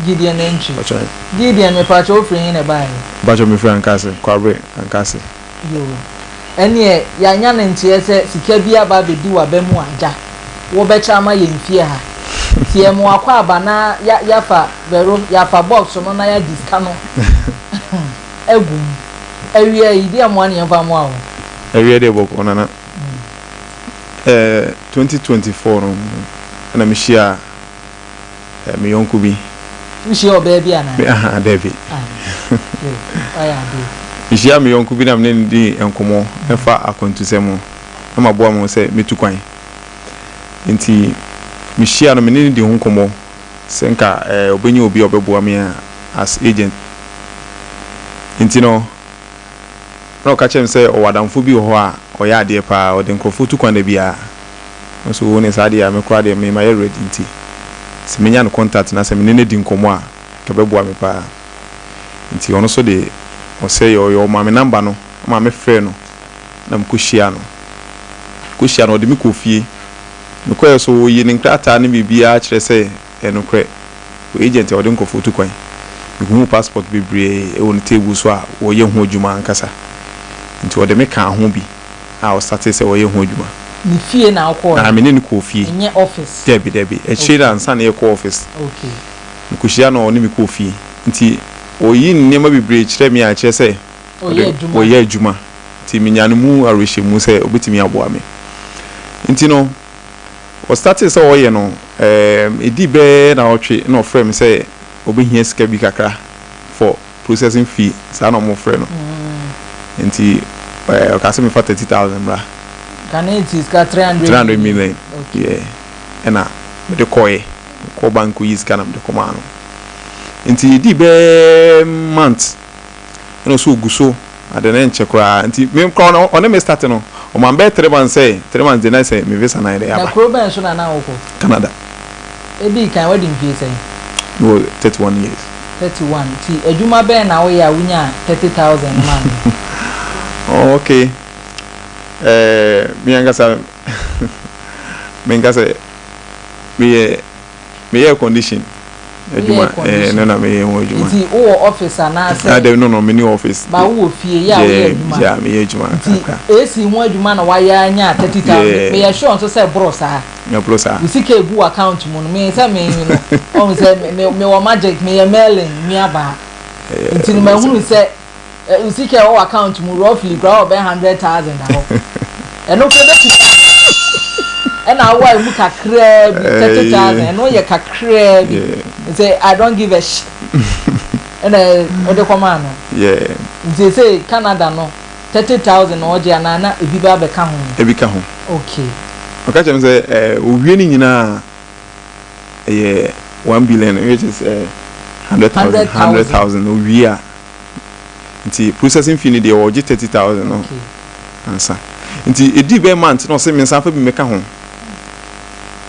Gideon Antwi. Gideon, mepakyɛ wofiri he na ɛbaeɛ? Mepakyɛ mefiri Ankase, Kwabre, Ankase. Yoo. Ɛneɛ yɛanya no nteɛ sɛ sika bi aba abɛdi w'aba mu a, gya wobɛkyɛ ama yɛn fie ha. Nti yɛma w'akwaaba na yɛafa bɛro, yɛafa box no na yɛagye sika no agu mu. Awia yi, deɛ mmoa ne yɛmfa mmoa wo? Awia deɛ bɔkɔɔ Nana. Eh, 2024 no ɛna mehyiaa eh, me yɔnko bi. Wohyia ɔbaa bi anaa? Me aha, dabi. Ah, yo, wayɛ adeɛ. Mehyia me yɔnko bi na me ne no dii nkɔmmɔ ɛfa akwantusɛm ho, na maboa me ho sɛ mɛtu kwan. Nti mehyia no, me ne no dii ho nkɔmmɔ sɛ nka eh, ɔbɛnya obi a ɔbɛboa me a as agent. Nti no, na ɔka kyerɛ me sɛ ɔwɔ adamfo bi wɔ hɔ a ɔyɛ adeɛ paa, ɔde nkurɔfoɔ tu kwan da biara. Me nso wo ne saa deɛ a me koraa deɛ me mayɛ ready nti sɛ menya no contact na sɛ me ne no adi nkɔmmɔ a nka ɛbɛboa me paa. Nti ɔno nso de ɔsɛ yɛ ɔyɛ ɔmaa me number no maa me frɛɛ no na me kɔ hyiaa no. Me kɔ hyiaa no ɔde me kɔɔ fie. Me kɔɛ so ɔyi ne nkrataa ne biribiara kyerɛ sɛ ɛyɛ nokorɛ. Ɔyɛ agent a ɔde nkurɔfoɔ tu kwan. Me kɔhuu passport bebree wɔ ne table so a wɔyɛ ho adwuma ankasa. Nti ɔde me kaa ho bi. A ɔstartee sɛ ɔyɛ ho adwuma. Ne fie na wokɔɔɛ? Aah, me ne no kɔɔ fie. Ɛnyɛ office? Dabi, dabi. Akyire no ansa na yɛkɔ office. Okay. Mekɔhyia no a ɔne me kɔɔ fie. Nti ɔyii nneɛma bebree kyerɛɛ me a ɛkyerɛ sɛ Ɔyɛ adwuma. ɔyɛ adwuma. Nti menyaa no mu awerɛhyɛmu sɛ ɔbɛtumi aboa me. Nti no, ɔstartee sɛ ɔyɛ no, ɛɛm, ɛdii bɛyɛ nnawɔtwe na ɔfrɛɛ me sɛ ɔbɛhia sika bi kakra for processing fee saa na ɔmo frɛ no nti ɛɛ ɔka sɛ mefa 30,000 mmra. Kane ti sika 300 300 million yeah ɛna mede kɔɛ kɔ bank kɔyi sika na mede kɔmaa no nti ɛdii bɛɛ month ɛna ɔsɛ ɔgu so ade no ɛnkyɛ koraa nti me koraa ɔne ɔne me start no ɔma bɛyɛ 3 months sɛ 3 months de na sɛ me visa na ayɛ dɛ Na aba. Kuro bɛn so na na wokɔ? Canada. Edii kan wadi mfie sɛn? Mewɔ 31 years. 31 nti adwuma bɛn na woyɛ a wonyaa 30,000 no maa me? Oh, okay. Eh, me ankasa menka sɛ meyɛ meyɛ air condition adwuma. Woyɛ air Eh, no condition. na meyɛ ho adwuma. Nti wowɔ office Ah, anaasɛ? dabi, no, menni office. Ba wowɔ fie yɛ a woyɛ adwuma. Yeah, meyɛ adwuma Nti kakra. AC ho adwuma na wayɛ anya 30,000. Meyɛ sure nso sɛ ɛboro saa. Ɛboro saa. Wo sika egu w'account mu no, me sɛ me no, ɔhu sɛ me mewɔ magic, meyɛ Merlin nuabaa. Nti no mahunu sɛ wo sika ɛwɔ w'account mu roughly koraa wɔ bɛyɛ 100,000 da hɔ. Ɛno koraa bɛtumi ɛna awa emu kakraa bi 30,000 ɛno yɛ kakraa bi. Nti I don't give a sh. Ɛna ɔde kɔmaa no. Nti sɛ Canada no 30,000 na ɔgye anaa na ebi ba abɛka ho? Ebi ka ho. Okay. Ɔka kyerɛ me sɛ ɛɛ owie ne nyinaa ɛyɛ 1 billion, which is 100,000, 100,000 owie a. Nti processing fee no deɛ ɔgye 30,000 no ansa. Nti edi bɛyɛ month na ɔsɛ me nsa afa bi mɛka ho.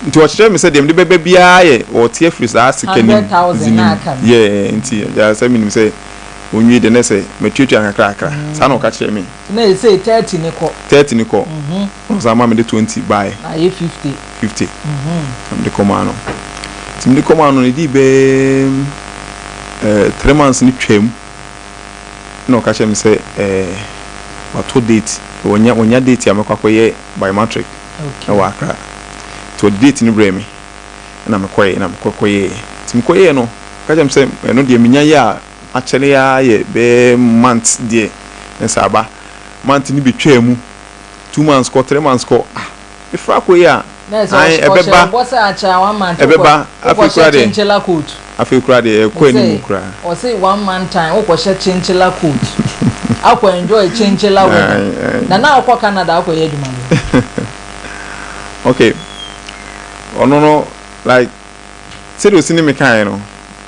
Nti ɔkyerɛ me sɛ deɛ mede bɛba biara yɛ ɔte afiri saa sika nim. 100,000 na aka no. Yeah, nti yɛ sɛ menim sɛ onwie deɛ na sɛ matuatua kakrakra. Saa na ɔka kyerɛ me. Na ɛsɛ 30 ne kɔ. 30 ne kɔ. Na ɔsan ma mede 20 baeɛ. Na ayɛ 50. 50. Na mede kɔmaa no. Nti mede kɔmaa no no ɛdii bɛyɛ 3 months no twam na ɔka kyerɛ me sɛ wato date, wɔnya date a mɛkɔ akɔyɛ biometric ɛwɔ Accra. Nti ɔde date no brɛɛ me ɛna mekɔeɛ na mekɔ kɔyɛɛ. Nti mekɔyɛɛ no ɔka kyerɛ me sɛ ɛno deɛ menya yɛ a akyɛre ara yɛ bɛyɛ month deɛ na sɛ aba. Month no bɛtwaa mu, 2 months kɔ, 3 months kɔ, ah mefra akɔyɛ a ae ɛbɛba ɛbɛba afei koraa deɛ afei koraa deɛ ɛkɔ anim koraa. Ɔse one month time wokɔhyɛ chinchilla coat akɔ enjoy chinchilla weather na na wokɔ Canada akɔyɛ adwuma no. Okay, ɔno no like sɛdeɛ osi ne me kaeɛ no,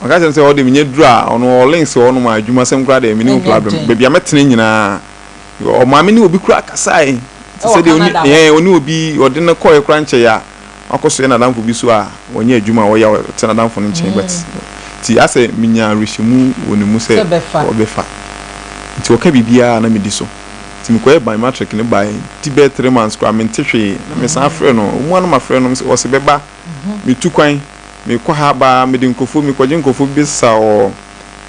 ɔka kyerɛ me sɛ ɔde menya duru a ɔno ɔwɔ links wɔ hɔnom a adwumasɛm koraa deɛ menni ho problem, baabi a mɛtena nyinaa ɔmaa me ne obi koraa kasae te sɛ deɛ ɔne ɛɛ ɔne obi ɔde no kɔɛ koraa nkyɛe a wakɔsoɛ n'adamfo bi so a ɔnyɛ adwuma a ɔyɛ a ɔte n'adamfo no nkyɛn but nti asɛ menya awerɛhyɛmu wɔ ne mu sɛ ɔbɛfa nti ɔka biribiara a na medi so nti mekɔyɛ biometric no bae nti bɛyɛ 3 months koraa mente hwee na mesan frɛ no ɔmu a na mafrɛ no ɔse bɛba metu kwan. Mekɔ ha ba mede nkurɔfoɔ mekɔgye nkurɔfoɔ bi bɛsesa wɔ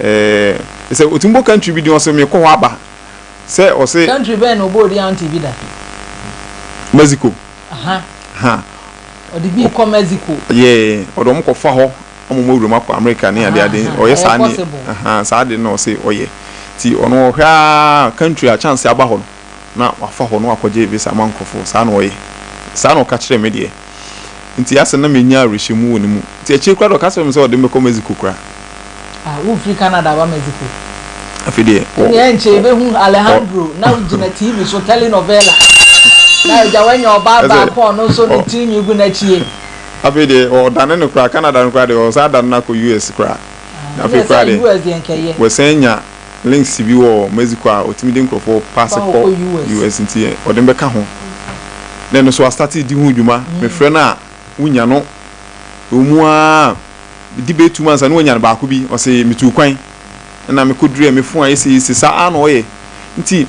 ɛɛ sɛ ɔtumi bɔ country bi din ɔse mekɔ hɔ aba sɛ ɔse. Country bɛn na ɔbɔɔ din a wonte bi da? Mexico. Aha. Ha. Ɔde bi kɔ Mexico. Yeah, ɔde wɔn kɔfa hɔ ama wɔn awura mu akɔ America ne ade ade. Ɔyɛ saa ne aha saa ade na ɔse ɔyɛ. Ti ɔno ɔhwɛ ara country a chance aba hɔ no na wafa hɔ na wakɔgye visa ama nkurɔfoɔ. Saa na ɔyɛ. Saa na ɔka kyerɛɛ me deɛ. Nti asɛ na menya awerɛhyɛmu wɔ ne mu. Nti akyire koraa deɛ ɔka kyerɛɛ me sɛ ɔde me bɛkɔ Mexico koraa. Ah, wofiri Canada aba Mexico? Afei deɛ. Ɛnneɛ ɛnkyɛ yɛbɛhu Alejandro na wogyina TV so telenovela. Na agya wanya ɔbaa baako a ɔno nso ne tiri nwi gu n'akyie. Afei deɛ ɔdane no koraa, Canada no koraa deɛ ɔsan adane no akɔ US koraa. Ah, Afei koraa deɛ US deɛ nkɛyɛ. Wɔsan nya links bi wɔ Mexico a ɔtumi de nkurɔfoɔ paase kɔ US nti ɔde me bɛka ho. Na ɛno nso astate di ho dwuma. Mefrɛ no a wonya no. Ɛwɔ mu ara di bɛyɛ 2 months a na wanya no baako bi. Ɔse metuu kwan na mekɔduruiɛ me phone ayɛ sei sei saa ara na ɔyɛ. Nti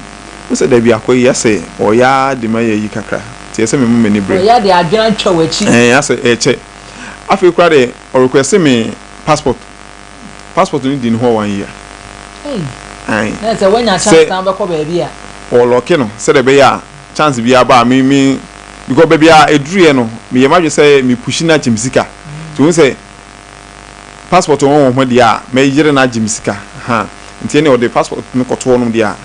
wohu sɛ dabi akɔ yi asɛ ɔyɛ ara de mayɛ ayi kakra nti ɛsɛ mema m'ani bere. Ɔyɛ de adwene atwa w'akyi. Ɛɛ asɛ ɛkyɛ. Afei koraa deɛ ɔrequest me passport. Passport no di ne hɔ one year. Ei. Ae. Na sɛ wanya chance na wobɛkɔ baabi a. Ɔlɔke no sɛdeɛ ɛbɛyɛ a chance biara ba a me me because baabi a ɛduruiɛ no meyɛ m'adwene sɛ me pushi no agye me sika. Nti wohu sɛ passport wɔ ho deɛ a mɛyere no agye me sika ha nti ɛnneɛ ɔde passport no kɔto hɔnom deɛ a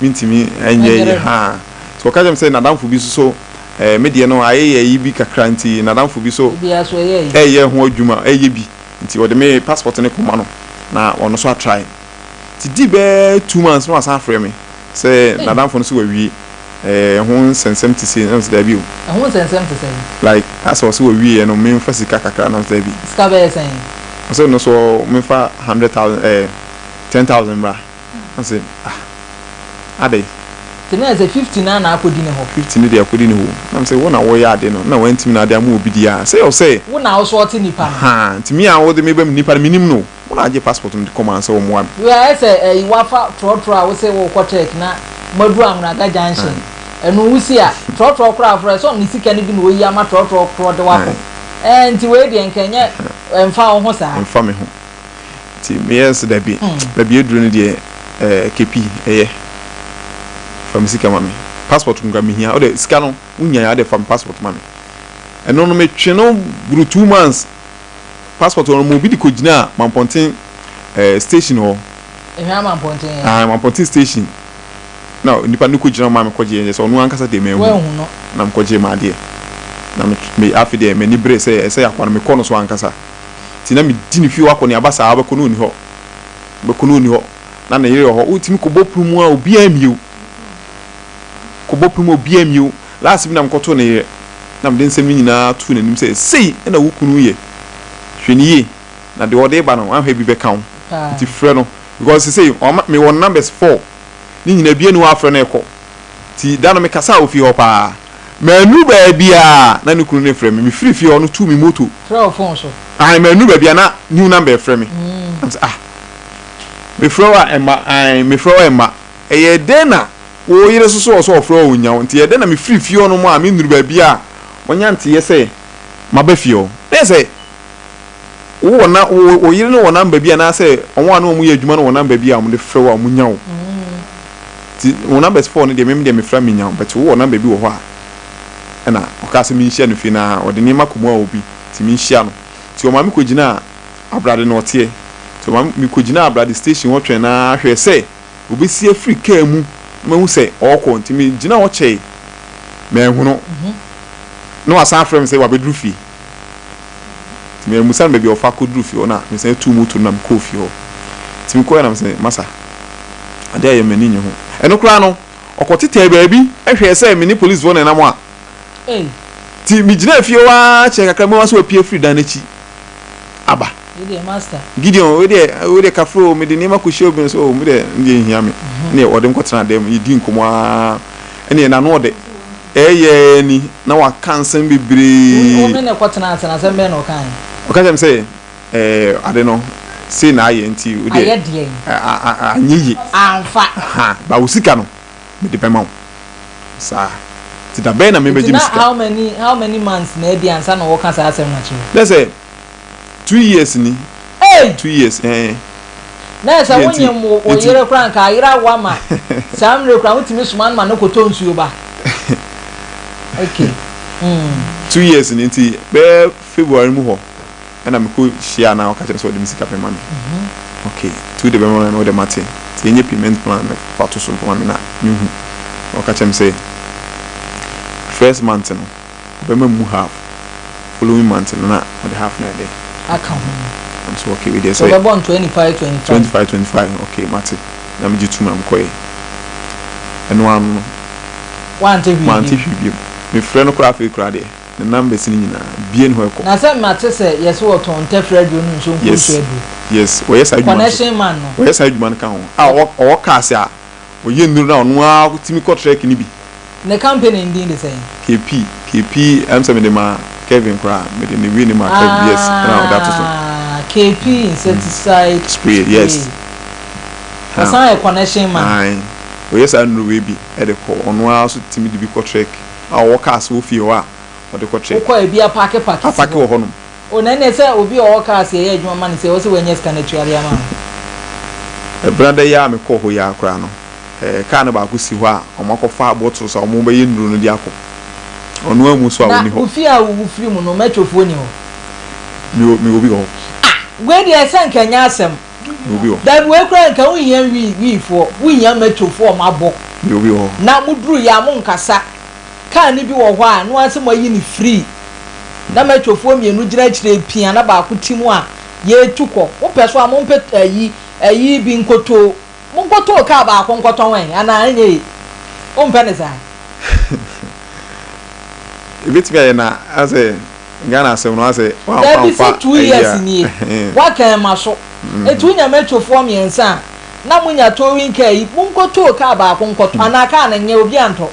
mentumi nyɛ yi ha. Nti ɔka kyerɛ me sɛ n'adamfo bi nso so ɛɛ me deɛ no ayɛ yɛ ayi bi kakra nti n'adamfo bi so ɛyɛ ho adwuma ɛyɛ bi. Nti ɔde me passport no kɔma no na ɔno nso atry. Nti dii bɛyɛ 2 months na wasan afrɛ me sɛ n'adamfo no nso wawie ɛɛ ɛho nsɛnsɛm te sei na mese daabi o. Ɛho nsɛnsɛm te sɛn? Like asɛ ɔse wawie no memfa sika kakra na mese daabi. Sika bɛyɛ sɛn? Ɔse ɔno nso memfa 100,000 ɛɛ 10,000 mmra. Na ɔse ah adɛn? Nti na ɛsɛ 50 no ara na akɔdi ne hɔ? 50 no deɛ akɔdi ne hɔ o. Na mese wo na woyɛ ade no na wantumi na ade ama obi deɛ a sɛ ɔsɛ. Wo na wo sɔɔte nipa no. Ahaa nti me a wode me ba mu nipa no menim no o. Wo na agye passport no de kɔmaa no sɛ ɔmmoa me. Wei ayɛ sɛ ɛyi wafa trɔtrɔ a wose worekɔ church na moaduru Anwnaga junction. Ɛno wosi a trɔtrɔ koraa afrɛ sɛ ɔno ne sika no bi na ɔyi ama trɔtrɔ korɔ de wo akɔ. Ɛɛ nti wei deɛ nka ɛnyɛ ɛmfa wo ho saa. Ɛmfa me ho. Nti meyɛɛ sɛ dabi, baabi aduru no deɛ ɛɛ KP ɛyɛ fa me sika ma me. Passport nka mehia, wode sika no wonyae a wode fa me passport ma me. Ɛno no metwe no boro 2 months passport no ma obi de kɔgyinaa Mampɔnten ɛɛ station hɔ. Ehwɛ Mampɔnten yɛ? Ah, Mampɔnten station. Na nipa no kɔgyina hɔ maa me kɔgyeeɛ, kyerɛ sɛ ɔno ankasa deɛ manhu. Woanhu no? Na mekɔgyee m'adeɛ. Na me, me afei deɛ m'ani beree sɛ ɛsɛ akoa no mekɔ no so ankasa. Nti na medi ne fie hɔ akɔneaba saa, wobɛkɔ na ɔnni hɔ, wobɛkɔ na ɔnni hɔ, na ne yere wɔ hɔ, wotumi kɔbɔ pono mu a obiara mmie wo, kɔbɔ pono mu a obiara mmie wo. Last bi na mekɔtoo ne yere, na mede nsɛm no nyinaa too n'anim sɛ, sei na wo kunu yɛ, hwɛ no yie, na deɛ ɔde reba no, wanhwɛ bi bɛka wo, nti frɛ no, because sesei wama, mewɔ numbers four, ne nyinaa biara nni hɔ a afrɛ no ɛkɔ. Nti da no mekasaa wɔ fie hɔ paa. Mannuru baabiara na ne kunu no refrɛ me. Mefiri fie hɔ no tuu me moto. Frɛ wo phone so? Ae, mannuru baabiara na new number refrɛ me. Na mesɛ ah, mefrɛ wo a ɛmma, ae, mefrɛ wo a ɛmma. Ɛyɛɛ dɛn na wo yere nso so wɔ sɛ ɔfrɛ wo a ɔnnya wo? Nti ɛyɛɛ dɛn na mefiri fie hɔnom a mennuru baabiara a wanya nteeɛ sɛ maba fie hɔ? Na ɛyɛ sɛ wowɔ na wo wo yere no wɔ number bi anaasɛ wɔn a ne wɔn yɛ adwuma no wɔ number bi a wɔde frɛ wo a wɔnya wo. Nti wo numbers four no deɛ meme deɛ mefrɛ a menya wo but wowɔ number bi wɔ hɔ a ɛna ɔkaa sɛ menhyia no fie na ɔde nneɛma kɔmua obi nti menhyia no. Nti ɔma me kɔgyinaa Abrade na ɔteɛ. Nti ɔma me kɔgyinaa Abrade station hɔ twɛn no ara hwɛɛ sɛ ɔbɛsi afiri kaa mu na mahu sɛ ɔrekɔ. Nti megyinaa hɔ kyɛe manhu no. Na wasan afrɛ me sɛ wabɛduru fie. Nti mammisa no baabi a ɔfa kɔduru fie hɔ na mesan tuu moto no na mekɔɔ fie hɔ. Nti mekɔeɛ na mese, Masa, adeɛ a ɛyɛ m'ani nnye ho. Ɛno koraa no, ɔkɔtetɛɛ baabi hwɛɛ sɛ me ne polisifoɔ na ɛnam a. Nti megyinaa fie hɔ ara kyɛɛ kakra, mehu ara sɛ wapue afiri dan no akyi aba. Gideon, wei deɛ, wei deɛ kafra o, mede nneɛma kɔhyia obi nso o, me deɛ, me deɛ nhia me. Ɛnneɛ ɔde me kɔtenaa dan mu, yɛdii nkɔmmɔ ara, ɛnneɛ n'ano ɔdɛ. Ɛyɛɛ ni na waka nsɛm bebree. Wo ne no kɔtenaa ase no, asɛm bɛn na ɔkaeɛ? Ɔka kyerɛɛ me sɛ, Ɛɛ, ade no, sei na ayɛ nti wo deɛ. Ayɛ deɛn? Anyɛ yie. Amfa. Ahaa, but wo sika no, mede bɛma wo. Saa. Nti da bɛn na Nti mebɛgye me na sika? how many, how many months na adi ansa na ɔreka saa asɛm no akyerɛ wo? Bɛyɛ sɛ. 2 years ni. Hey! 2 years ɛɛ. Na sɛ wonyim wo yere koraa nka ayere awo ama saa mmerɛ koraa wotumi soma no ma no kɔtɔ nsuo ba. Okay. 2 years ni, nti bɛyɛ February mu hɔ ɛna mekɔ hyia na ɔka kyerɛ sɛ ɔde me sika bɛma me. Okay, nti wode bɛma me, wode mate, nti ɛnyɛ payment plan no fa to so ma me na mehu. Ɔka kyerɛ me sɛ first month no ɔbɛma mu half, following month no na ɔde half na ɛde aka ho. I'm so okay with so sɛ ɔbɛbɔ no 25 25. 25 25. Okay, mate, na megye tum na mekɔɛ. Ɛno ano no wante hwee mante bio. Hwee bio. Mefrɛ no koraa, afei koraa deɛ ne numbers no nyinaa bie ne hɔ ɛkɔ. Na sɛ mate sɛ yɛsɛ wɔtɔn ntɛfrɛ aduro no nso nko nso aduro. Yes, wɔyɛ saa adwuma no so. Connection man no. Wɔyɛ saa adwuma no ka ho a ɔwɔ cars a ɔyɛ nnuro na ɔno ara tumi kɔ trek no bi. Ne company ndin de sɛn? KP, KP ɛm sɛ mede ma Kevin koraa, mede ne wi ne ma Kevin, yes, ɛna ɔde ato so. Ah, KP insecticide spray, yes. Ɔsan yɛ connection man. Ae, ɔyɛ saa nnuro wei bi ɛde kɔ, ɔno ara so tumi de bi kɔ trek a ɔwɔ cars wɔ fie hɔ a ɔde kɔ trek. Wokɔ ebi apaake paake si apaake hɔ. Wɔ hɔnom. O, na ɛnɛ sɛ obi a ɔwɔ cars yɛ adwuma ma no sɛ ɛwɔ sɛ wɔanya sika no atua de ama no. Ɛbrada yi a mekɔɔ hɔ yi ara koraa no, kaa no baako si hɔ a ɔmo akɔfa bottles a ɔmo bɛyɛ nnuro no de akɔ. Ɔno amu so a na ɔni hɔ. Wo fie a wowu firi mu no, mɛtwofoɔ ni hɔ? Mewɔ bi wɔ hɔ. Wei deɛ, sɛ nka nyɛ asɛm. Mewɔ bi wɔ hɔ. Dabi, wei koraa nka wohia wiifoɔ, wohia mɛtwofoɔ ɔmo abɔ. Mewɔ bi wɔ hɔ. Na moduru yɛ a monkasa. Kaa no bi wɔ hɔ a no asɛ moayi ne free na mɛtwofoɔ mmienu gyina akyire pia na baako ti mu a yɛretu kɔ. Wopɛ so a mompɛ ayi bi nkotoo, monkotoo kaa baako nkɔtɔn ɛ anaa ɛnyɛ yi, wompɛ ne saa? Ebetumi ayɛ na asɛ Ghana asɛm no asɛ Dabi, sɛ two ayi years a nie waka ɛma so, etu wonya mɛtwofoɔ mmiɛnsa a na monya towing car yi, monkotoo kaa baako nkɔtɔ anaa kaa no nyɛ obi antɔ.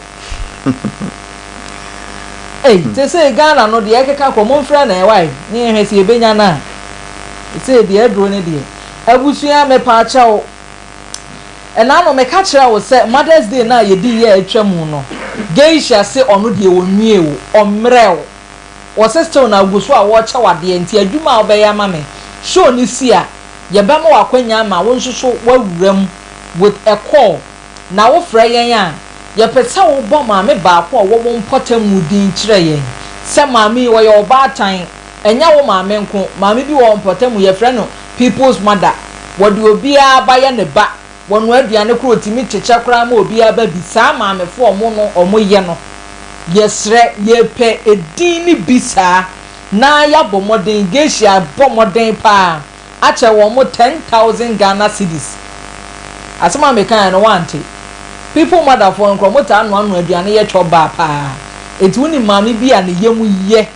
Ei, te sɛ Ghana no deɛ ɛkeka kɔ, momfrɛ na ɛwae ne yɛhwɛ sɛ yɛbɛnya no a sɛ deɛ aduro no deɛ. Abusua, mepa akyɛw, ɛna no meka kyerɛ wo sɛ Mothers Day no a yɛdi yɛ atwa mu no, Geisha se ɔno deɛ ɔnwie wo, ɔmmerɛ wo, wɔse still na agu so a wɔrekyɛ wadeɛ, nti adwuma a wobɛyɛ ama me show no si a yɛbɛma w'akwanya ama wo nso so woawura mu with a call. Na wofrɛ yɛn a, yɛpɛ sɛ wobɔ maame baako a ɔwɔ wo mpɔtam din kyerɛ yɛn sɛ maame yi ɔyɛ ɔbaatan. Ɛnyɛ wo maame nko, maame bi wɔ mpɔtam yɛfrɛ no people's mother, wɔde obiara ba yɛ ne ba, wɔnoa aduane koro otumi kyekyɛ koraa ma obiara ba bi. Saa maamefoɔ ɔmo no ɔmo yɛ no, yɛsrɛ, yɛpɛ edin ne bi saa na yɛabɔ mmɔden. Geisha bɔ mmɔden paa akyɛ wɔn mo 10,000 Ghana cedis. Asɛm a meka yɛ no wante. People motherfoɔ nkorɔ mo taa noanoa aduane yɛ twɔ baa paa, eti wonim maame bi a ne yam yɛ,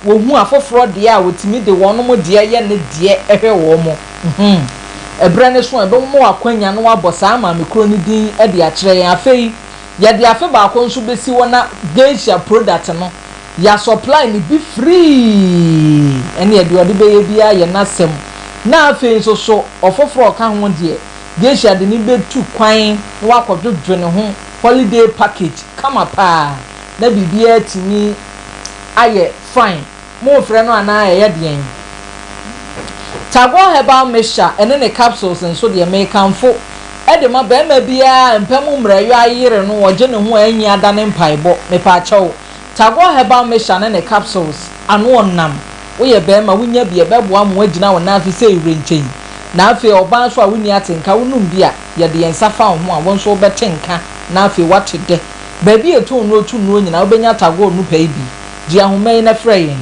wohu afoforɔ deɛ a wotumi de wɔn mo deɛ yɛ ne deɛ ɛhwɛ wɔn mo ɛbrɛ ne so a ɛbɛmo akwanya no wabɔ saa maame kuro no din de akyerɛ yɛn. Afei yɛde afe baako nso bɛsi hɔ na Geisha product no yɛ supply ne bi free, ɛne yɛde ɔde bɛyɛ biara yɛ n'asɛm. Na afei nso so ɔfoforɔ ɔka ho deɛ, Geisha de ne bɛtu kwan na wakɔdwodwo ne ho, holiday package kama paa na biribiara tumi ayɛ fine. Mo frɛ no anaa ɛyɛ deɛn? Tagore herbal mixture ɛne ne capsules nso deɛ, mekamfo ɛde ma bɛrima biara mpɛ mu mmerɛyɔ ayere no ɔgye ne ho a ɛnyi ada ne mpaebɔ. Mepaakyɛw, Tagore herbal mixture ne ne capsules ano ɔnam. Woyɛ bɛrima, wonya bi, ɛbɛboa mo agyina wo nan ase sɛ ewura nkyɛn. Na afei ɔbaa nso a wonni atenka, wonum bi a yɛde yɛn nsa fa wo ho a, wɔn nso wobɛte nka na afei wate dɛ. Baabi a ɛtɔn nnuro tu nnuro nyinaa wobɛnya Tagore no pɛi bi. Gye ahoma yi na frɛ yɛn: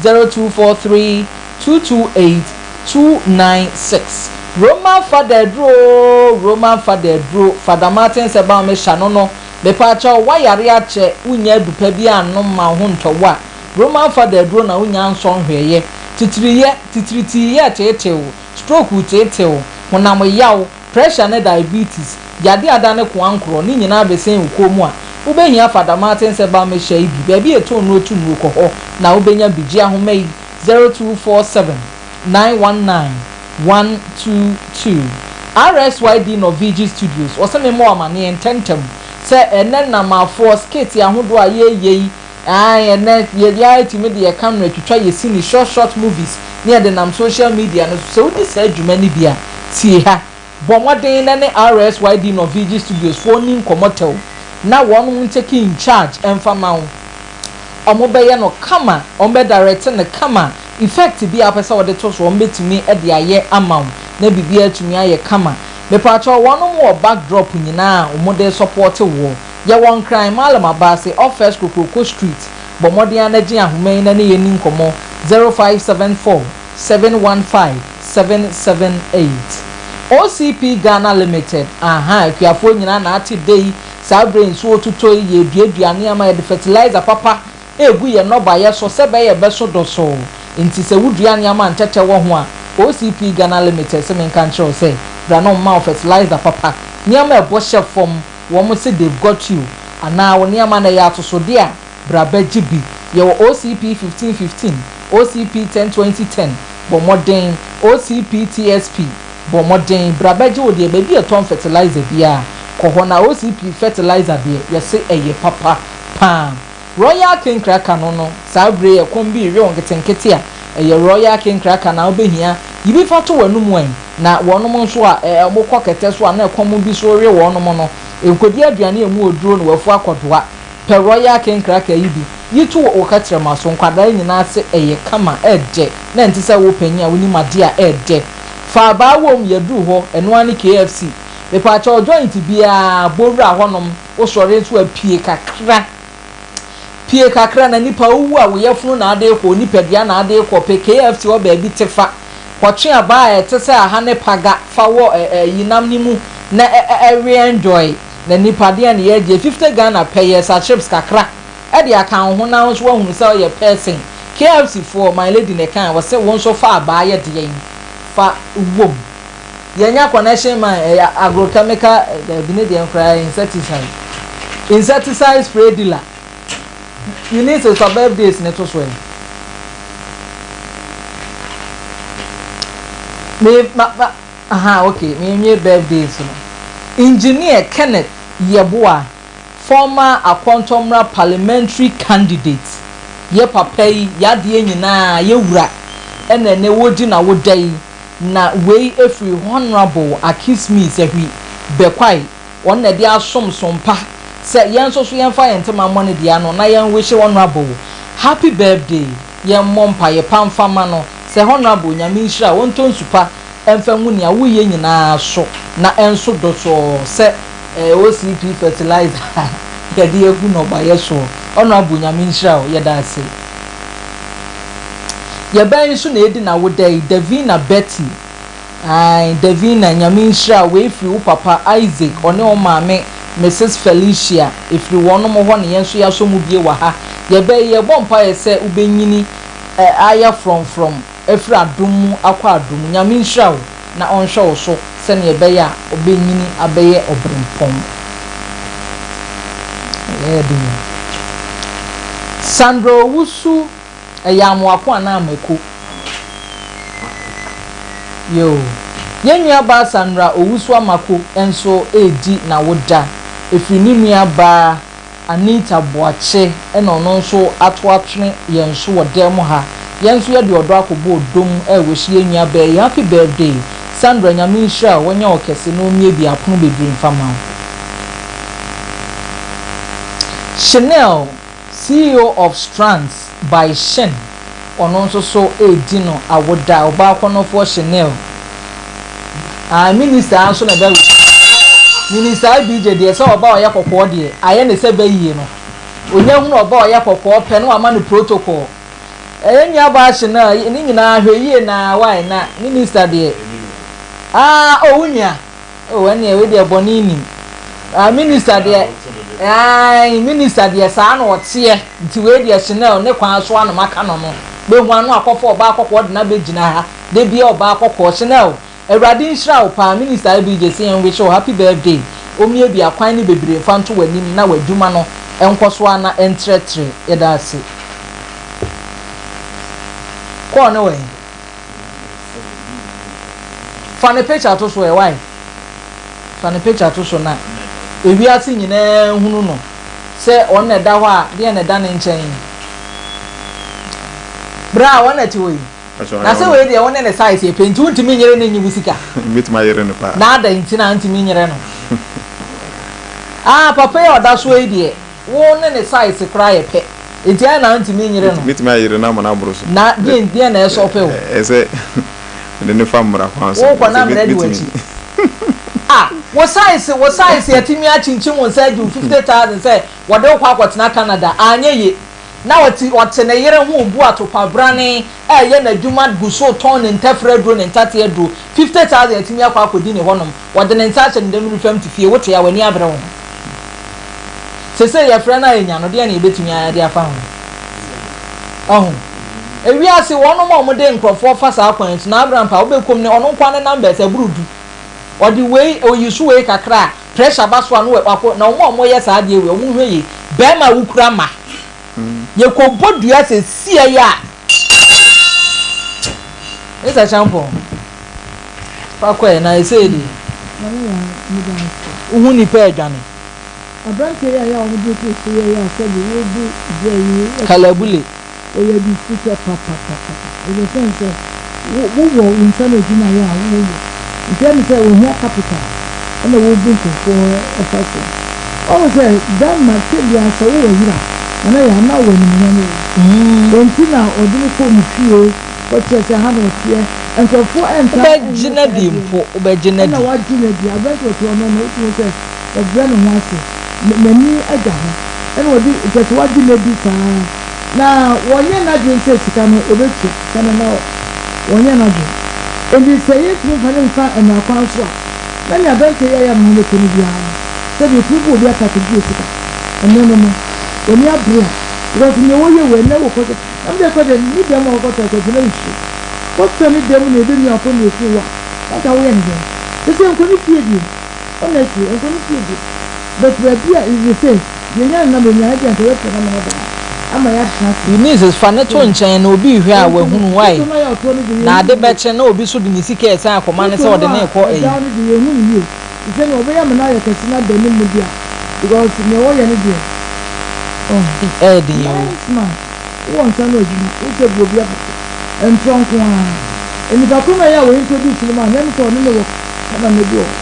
0243 228 296. Roman Fada aduro, Roman Fada aduro, Fada Martin sɛ ba mehyɛ no, mepaakyɛw, wayare akyɛ, wonya adupa bi anom ma wo ho ntɔwo a, Roman Fada aduro na wonya nsɔ nhwɛeɛ. Titiriyɛ, titiritiyɛ teetew, stroke teetew, honam yaw, pressure ne diabetes, yade ada ne koa nkorɔ ne nyinaa bɛsɛn wo kɔn mu a, wobɛhia Fada Martin sɛ ba mehyɛ yi bi. Baabi a ɛtɔn nnuro tu nnuro, kɔ hɔ na wobɛnya bi. Gye ahoma yi: 0247 919 122. RSYD Norvigi Studios wɔsɛ me mmɔ amanneɛ ntɛntɛm sɛ ɛnɛ namafoɔ skit ahodoɔ a yɛyɛ yi, ɛnɛ yɛde ayɛ tumi de yɛ camera twitwa yɛ sini, short short movies. na yɛde nam social media no so. Sɛ wodi saa dwuma no bi a, tie ha. Bɔ mmɔden na ne RSYD Norvege Studios foɔ nni nkɔmmɔ tɛw na wɔnom ntake in charge mfa ma wo. Wɔn bɛyɛ no kama, wɔn bɛ direct no kama, effect biara a wopɛ sɛ wɔde to so wɔn bɛtumi de ayɛ ama wo na biribiara atumi ayɛ kama. Mepaakyɛw wɔnom wɔ back drop nyinaa a wɔn de support woɔ. Yɛwɔ Nkran, Mallam Abaase, off First Kokroko Street. Bɔ mmɔden ara na gye ahoma yi na ne yɛn nni nkɔmmɔ, 0574 715 778. OCP Ghana Limited, Ahaa, akuafoɔ nyinaa na ate dɛ yi, saa berɛ yi nsuo retotɔ yi, yɛreduadua nneɛma, yɛde fertilizer papa regu yɛn nnɔbaeɛ so sɛ ɛbɛyɛ ɛbɛso dɔsoo. Nti sɛ wodua nneɛma a ntɛtɛ wɔ ho a, OCP Ghana Limited se menka nkyerɛ wo sɛ, bra na wɔmma wo fertilizer papa, nneɛma a ɛbɔ hyɛ fam, wɔn se they've got you, anaa wo nneɛma no ɛyɛ atosodeɛ a, bra bɛgye bi. Yɛwɔ OCP 1515, OCP 1020 10, bɔ mmɔden, OCP TSP, bɔ mmɔden, bra bɛgye wo deɛ, baabi a yɛtɔn fertilizer biara, kɔ hɔ na OCP fertilizer deɛ, yɛse ɛyɛ papa paa. Royal King Cracker no no, saa bere yi ɛkɔm bi rewe wo nketenkete a, ɛyɛ Royal King Cracker na wobɛhia. Yi bi fa to w'anom ɛ, na wɔnom nso a ɛ, wɔkɔ kɛtɛ so a na ɛkɔm bi so rewe wɔnom no, nkɔdi aduane a ɛmu oduro na w'afu akɔdoa. Pɛ Royal King Cracker yi bi, yi to wo kɛtrɛma so, nkwadaa nyinaa se ɛyɛ kama, ɛɛdɛ, na ɛnte sɛ wo panyin a wonim adeɛ a ɛɛdɛ. Fa abaa wom, yɛduru hɔ, ɛno ara ne KFC. Mepaakyɛw joint biara, bɔ wura hɔnom, wosɔre nso a pue kakra. Pue kakra na nipa wowu a wo yafunu na ade rekɔ, wo nipadua na ade rekɔ, pɛ KFC hɔ baabi te fa, kɔtwe abaa a ɛte sɛ aha ne paga fa wɔ ɛ ɛ nam no mu na ɛ ɛ ɛwe enjoy na nipa deɛn na yɛgye 50 Ghana pɛ yɛ sa chips kakra ɛde aka wo ho na wo nso woahunu sɛ woyɛ person. KFC foɔ my lady na ɛkae wɔse wo nso fa abaa yɛ deɛn fa wom. Yɛnya connection man ɛyɛ agrochemical daabi ne deɛ nkoraa yɛ insecticide insecticide spray dealer Eunice fa birthdays ne to so ɛ me ma ma aha okay me nwie birthdays no engineer Kenneth Yeboah former Akɔntɔmmra parliamentary candidate yɛ papa yi yadeɛ nyinaa yɛ wura ɛna ɛnɛ wɔdi na woda yi Na wei firi Honourable Akismi Sahwi Bekwai, wɔn na ɛde asom som pa sɛ yɛn nso so yɛmfa yɛn ntoma mmɔ ne deɛ ano na yɛn wishe Honourable happy birthday, yɛn mmɔ mpaeɛ pa mfa ma no sɛ Honourable Nyame nhyira wo, ɔntɔ nsu pa mfa ngu nea woyɛ nyinaa so na ɛnso dɔsɔɔ sɛ OCP fertilizer a yɛde agu nnɔbaeɛ soɔ. Honourable Nyame nhyira wo, yɛda ase. Yɛbɛn nso na edi n'awoda yi, Davina Betty, ae, Davina, Nyame nhyira wo, wei firi wo papa Isaac, ɔne wo maame Misis Felicia, ɛfiri wɔnom hɔ na yɛn nso yɛasɔ mu bie wɔ ha. Yɛbɛ yi, yɛbɔ mpaeɛ sɛ wobɛnyini ayɛ frɔmfrɔm afiri adom mu akɔ adom mu. Nyame nhyira wo na ɔnhwɛ wo so sɛdeɛ ɛbɛyɛ a wobɛnyini abɛyɛ ɔberempɔn. Ɛyɛ den o. Sandra Owusu, ɛyɛ Amoako anaa Amako? Yoo. Yɛn nua baa Sandra Owusu Amako nso redi n'awoda. Ɛfiri ne nua baa Anita Boakye na ɔno nso ato atwene yɛn so wɔ dan mu ha. Yɛn nso yɛde ɔdɔ akɔbɔ ɔdɔ mu ɛrewish yɛn nua baa yi happy birthday. Sandra Nyame nhyira wo, ɔnyɛ wo kɛse na ɔmmiebie apono bebree mfa ma wo. Chanel, CEO of Strands by Shin, ɔno nso so redi no awoda, ɔbaa kɔnɔfoɔ Chanel. Ah, minister nso na ɛbɛ Minister IBJ deɛ sɛ ɔba ɔyɛ kɔkɔɔ deɛ ayɛ ne sɛ bɛyie no. Onya hunu ɔba ɔyɛ kɔkɔɔ pɛ na wama no protocol. Ɛyɛ nuabaa Chanel, ne nyinaa hwɛ yie na why na minister deɛ. Ah, oh, wo nua. Oh ɛneɛ wei deɛ bɔne nnim. Ah minister deɛ ae minister deɛ saa na ɔteɛ nti wei deɛ Chanel ne kwan so ano maka no no bɛhu ano akɔfa ɔbaa kɔkɔɔ de no abɛgyina ha da biara ɔbaa kɔkɔɔ Chanel Awurade nhyira wo paa minister ABJ sɛ yɛn wish wo happy birthday ɔmmiabia kwan no bebree mfa nto w'anim na w'adwuma no nkɔ so ara na ɛntrɛtrɛ yɛda ase Kɔɔ ne wɛn? Fa ne picture to so ɛ why? Fa ne picture to so na ewiase nyinaa nhunu no sɛ ɔno na ɛda hɔ a deɛ na ɛda ne nkyɛn. Bra wɔn na ɛte hɔ yi. Na sɛ wei deɛ wo ne ne size yɛ pɛ nti wontumi nyere no nnye wo sika? Mɛtumi ayere no paa. Na adɛn nti na wontumi nyere no? Ah papa yi a ɔda soɔ yi deɛ wo ne ne size koraa yɛ pɛ nti adɛn na wontumi nyere no? Mɛtumi ayere no ama no aboro so. Na deɛn deɛn na ɛsɔ pɛ o? Ɛsɛ mede no fa mmara kwan so. Wokɔ na mmara di w'akyi. Ah wo size wo size atumi akyinkyim wo nsa agye wo 50,000 sɛ wɔde wo kɔ akɔtena Canada anyɛ ye. Na ɔte ɔte ne yere ho rebu atopabrane reyɛ n'adwuma gu so retɔn ne ntɛfrɛ aduro ne ntate aduro. 50,000 atumi akɔ akɔdi ne hɔnom. Ɔde ne nsa ahyɛ ne dɛm refam te fie. Wote a w'ani abere wo ho. Seesei yɛfrɛ no a yɛnya no, deɛn na yɛbɛtumi ayɛ de afa ho? Ɔho? Ewiase, wɔnom a wɔde nkorɔfoɔ fa saa kwan yi so, na Abraham pa, wobɛkɔm ne ɔno nkoa ne numbers ɛboro du. Ɔde wei, ɔyi so wei kakra a, pressure ba so a na wakɔ, na wɔn a wɔyɛ saa adeɛ wei, wɔn nhwɛ yie. Barima a wokura mma, yɛkɔbɔ dua sɛsiɛ yi a, Mister Champon, fa kɔ ɛ, na ɛsei deɛ, wohu nnipa adwane. Aberanteɛ yi a yɛ a wɔde no too so yɛ yɛ a sɛbi wobu berɛ yi. Kalabule. Ɔyɛ adifusɛ papapapapa in the sense sɛ wo wowɔ wo nsa no adwuma yɛ a woyɛ nti ɛne sɛ ohia capital ɛna wobu nkurɔfoɔ ɛfa soɔ. Wahu sɛ bɛrima tɛ biara sɛ wowɔ yere a nana yɛ a na wowɔ animuonyam wɔ wo enti na ɔde no kɔɔ ne fie kɔkyerɛ sɛ ha na ɔteɛ nkurɔfoɔ ɛntaa Wobɛgye ɛnyɛ no saa adi adeɛ no mpo wobɛgye no ɛna adi. wagye no adi aberante ɔte hɔ no no wotumi hu sɛ ɔbrɛ ne ho ase n'ani da hɔ ɛna ɔde kyerɛ sɛ wagye no adi saa Na wɔnyɛ n'adwene sɛ sika no obetua sika no na wɔnyɛ n'adwene. Enti sɛ yentumi mfa no mfa mmara kwan so a, na nea aberanteɛ yi ayɛ ama no bɛtɔ no biara no, sɛdeɛ yɛtumi bu obi attack gye sika. Ɛnnɛ no no, w'ani abere a, because nea wɔyɛ wei ɛnnɛ wokɔ sɛ, na mede kɔ deɛ ne dan mu a wɔkɔtɔ kɔ na nsuo. Kɔtɔ ne dan mu na ɛbɛmia kɔ na ɛku wo a, na nka woyɛ no dɛn? Sɛsɛ nkɔ ne fie bio. Honestly, nkɔ ne fie bio. But baabi a, sɛsɛ Yɛnya no na menya ebia nka yɛbɛpɛ no ama no aba ha ama yɛatena ase. Eunice fa no to nkyɛn na obi rehwɛ a Enti no, wahunu why foto no a ɛyɛ ɔtoɔ no deɛ na yɛnhu ade no yie. bɛkye na obi nso de ne sika resan akɔma no Foto sɛ no ɔde no a rekɔ ɛda ayi. hɔ no deɛ yɛnhu no yie. Te sɛ nea ɔbɛyɛ ama no ayɛ kɛse no ada anim deɛ a, because nea ɔyɛ no deɛ, oh. Ɛyɛ den o. Nice man. Wowɔ nsa ano adwuma, wosɛ bu obi afa so. Ntorɔ nko ara. Nnipa ko no a ɛyɛ a wɔ introduce no maa no, ɛne sɛ ɔne no wɔ kanana bi wɔ hɔ.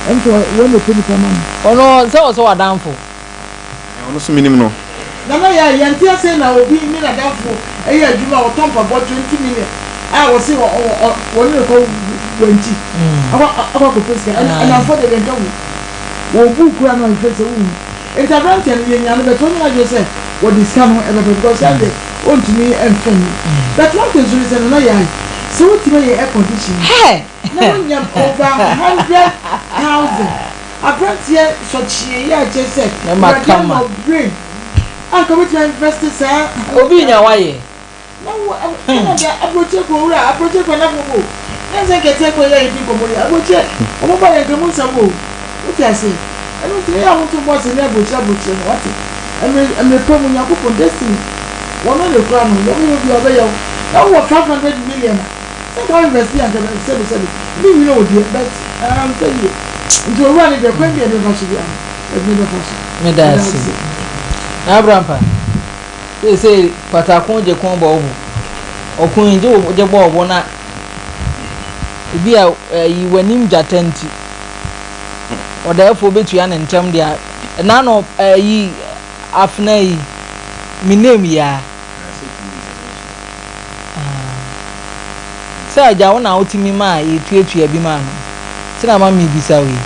Ɛne sɛ wɔn na ɛpɛ nipa ma no. Ɔno sɛ ɔsɛ w'adamfo. Ɔno nso menim no. Nana Yaa, yɛnte aseɛ na obi ne nadamfo yɛ adwuma a ɔtɔ mpaboa 20 million a wɔse wɔne no kɔ wankyi akɔ akɔpɛ sika ɛnamfo deɛ deɛ nka wu wɔbu kura no mfɛ sɛ wohu nti aberanteɛ no yɛnya no bɛtɛ ɔnyɛ n'adwene sɛ wɔde sika no ɛbɛpɛ because sika deɛ ɔntumi mfa nni but one thing nso ne sɛ Nana Yaa sɛ wotumi ayɛ air condition na wonya over 100,000 Aberanteɛ sɔkyee yi a kyerɛ sɛ Mɛma Awurade kama. ama wo brain a nka wobɛtumi a invest saa Obi nya wayɛ. Na wo Canada aburokyire kɔ owura aburokyire kɔ anafo mu o na nsɛ nkɛtɛ kɔ yɛ yɛdi nkɔmmɔ yi aburokyire wɔn ba yɛ nka mu nsɛm o wote aseɛ ɛno nti na yɛ a wɔn nso bɔ ase ne aburokyire aburokyire no wate mmerɛ mmerɛ pa mu Nyankopɔn destiny wɔn na ekura no deɛ ɔbɛyɛ obi a ɔbɛyɛ wo na wowɔ 500 million a Sɛ nka wo invest a nka sɛbi sɛbi me nwene wo deɛ but anhwɛ yie nti owura no deɛ kwan bi a yɛde bɛfa so biara no yɛde no bɛfa so. Meda ase. Na Abrampa, seesei patako gye ko bɔ wo bo. Ɔko yi gye wo gye bɔ wo bo na ebi a ayi w'anim gyata nti ɔdaeɛfoɔ bɛtua ne ntɛm deɛ a ɛna no ayi afena yi me name yi a. Sɛ agya wo na wotumi maa yɛtuatua bi maa no nti na ama mebisa wo yi.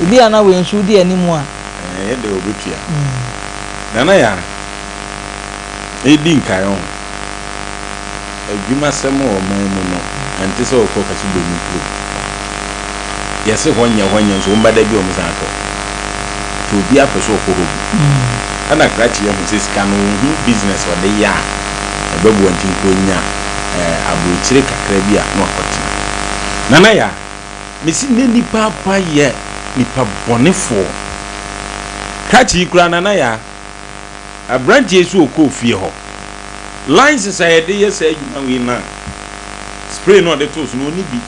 Ebi a na wei nso wodi anim a. Ɛyɛ dɛ obetua. Nana Yaa, edi nkae ɔho. Adwumasɛm wɔ ɔman mu no, ɛnte sɛ wokɔ Kasubeni kurom. Yɛse hɔ nyɛ hɔ nyɛ nso wɔn ba da bi a wɔn san kɔ. Nti obiara pɛ sɛ ɔkɔ hɔ bi. Ɛna krakye ahu sɛ sika no ɔnhu business a ɔde yɛ a ɛbɛboa nti nka ɔnya aburokyire kakra bi a na wakɔtena. Nana Yaa, mese nnɛ nnipa aba yɛ nnipa bɔnefoɔ. Krakye yi koraa Nana Yaa, aberanteɛ yi so ɔkɔɔ fie hɔ. License a yɛde yɛ saa adwuma wei no a spray no a ɔde too so no ɔnni bi.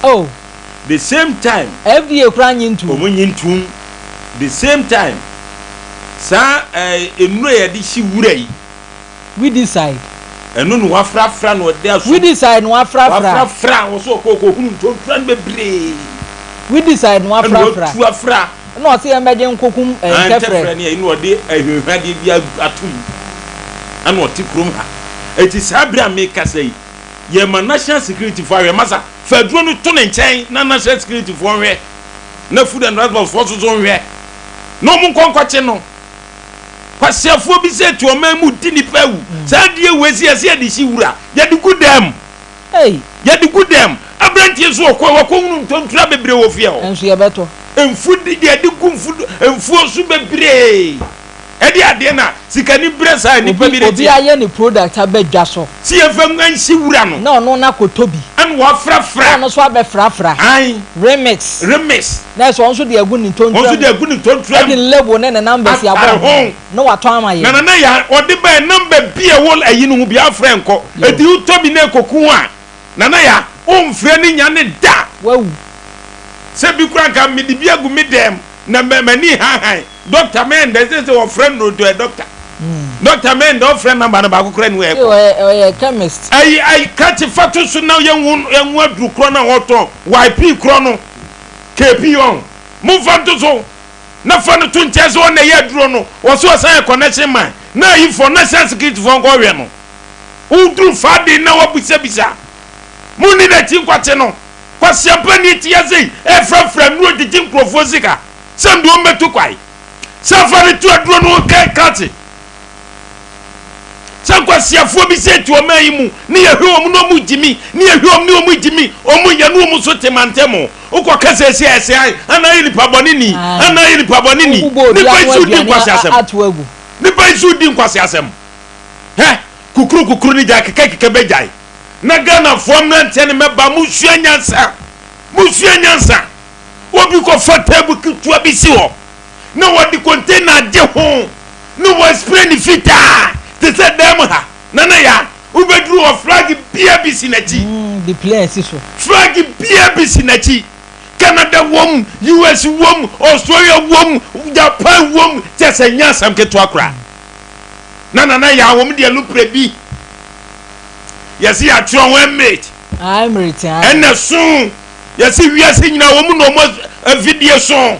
Oh. The same time. FDA koraa nnye ntoom. Wɔn nnye ntoom. The same time saa ɛɛ nnuro a yɛde hye wura yi. Weedicide. Ɛno na wafrafra na ɔde aso. Weedicide na wafrafra. Wafrafra wɔ so ɔkɔ ɔkɔ hunu ntontura no bebree. Weedicide na wafrafra. Ɛna watu afra. Ɛna ɔse yɛn bɛgye nkokum ntɛfrɛ. Ntɛfrɛ ne ɛyi na ɔde ahwehwadeɛ bi ato mu. Ɛna ɔte kurom ha. Eti saa bere a mekasa yi, yɛma national security foɔ ahwɛ. Masa, fa aduro no to ne nkyɛn na national security foɔ nhwɛ. Na food and drugs board foɔ soso nhwɛ. Na wɔn nkɔ nkɔkye no. Kwasiafoɔ bi sɛ te ɔman mu di nipa awu. Saa adeɛ wei sɛ yɛsɛ yɛde hye wura, yɛde gu dam. Yɛde gu dam. Aberanteɛ nso ɔkɔ wakɔhunu ntontura bebree wɔ fie hɔ. Nso yɛbɛtɔ. Mfu de yɛde gu mfu mfuo so bebree. Ɛde adeɛ na sikani brɛ saa nipa bi de Obi ayɛ ne product aba dwa so. Sɛ yɛmfa nwa nhye wura no. Na ɔno no akɔtɔ bi. Ɛna wafrafra. Na ɔno nso abɛfrafra. Ae. Remix. Remix. Na ɛsɛ ɔno nso de agu ne ntontura mu. Ɔno nso de agu ne ntontura mu. Ɛde ne label ne ne numbers abɔ ho. Atare ho. Na watɔn ama yɛn. Na Nana Yaa, ɔde bae number bi a ɛwɔ ayi no ho biara frɛ nkɔ. Enti wotɔ bi na ɛkɔku ho a, Nana Yaa, womfrɛ no nya no da. Wawu. Sɛ bi koraa nka mede bi agu me dan mu na m'ani hanhan. Doctor mɛndɛ sɛ sɛ wɔfrɛ no ɛ doctor. Doctor mɛndɛ ɔfrɛ number no baako koraa ni hɔ ɛkɔ. Ɔyɛ chemist. Ayi ayi krakye fa to so na yɛnhu yɛnhu aduru korɔ no a wɔtɔn YP korɔ no. KP ɔn momfa nto so na fa no to nkyɛn sɛ ɔna ɛyɛ aduro no wɔso ɔsan yɛ connection man na ayifoɔ national security foɔ nkɔ hwɛ no woduru fa de na wabisabisa monni n'akyi nkwakye no kwasiampa ni ti ase yi ɛfrafra nnuro gyegye nkurɔfoɔ sika sɛm de wɔmmɛtu kwae sɛ fa no to aduro no krakye Sɛ nkwasiafoɔ bi sɛ te ɔman yi mu ne yɛhwɛ wɔn na wɔn gyimi ne yɛhwɛ wɔn ne wɔn gyimi wɔn yɛ ne wɔn so te mantam wokɔ kasa esi a ɛsɛ ayi ana ayɛ nipa bɔne ni ana ayɛ nipa bɔne ni nipa yi so di nkwasi asɛm nipa yi so di nkwasi asɛm hɛ kukuru kukuru ne gya keka keka bɛ gyae na Ghanafoɔ mmeranteɛ ne mmɛba mo sua nyansa mo sua nyansa obi kɔfa table ketewa bi si hɔ na wɔde container agye ho na wɔaspray ne fitaa te sɛ dan mu ha. Nana Yaa, wobɛduru hɔ flag bia bi si n'akyi. Mm, de plane si so. Flag bia bi si n'akyi. Canada wom, US wom, Australia wom, Japan wom, kyɛ sɛ nyɛ asɛm ketewa koraa. Na Nana Yaa, wɔn de alupre bi yɛse yɛatwerɛ ho Emirate. Ah, Emirate, ah. Ɛna so Yɛse wiase nyinaa wɔn na wɔn afidie so.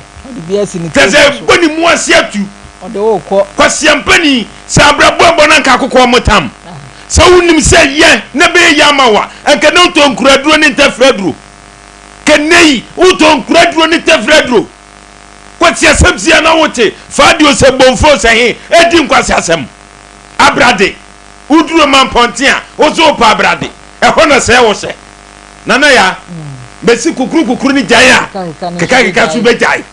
Kyɛ sɛ ɛbɔ ne mu ase atu. Kwasiampani, sɛ abrabɔ ɛbɔ na nka akokɔ wɔn tam. Sɛ wonim sɛ yɛ na ɛbɛyɛ yɛ ama wo a, anka na wotɔ nkuraduro ne ntɛfrɛ aduro. Kɛnɛ yi, wotɔ nkuraduro ne tɛfrɛ aduro. Kwasiasɛm si a na wote faadio sɛ bonfo sɛ he ɛdi nkwasiasɛm. Abrade, woduro mampɔnten a, wo so wopɛ abrade. Ɛhɔ na sɛ wo hyɛ. Nana ya, mesi kukuru kukuru ne gyae a, keka keka so bɛgyae.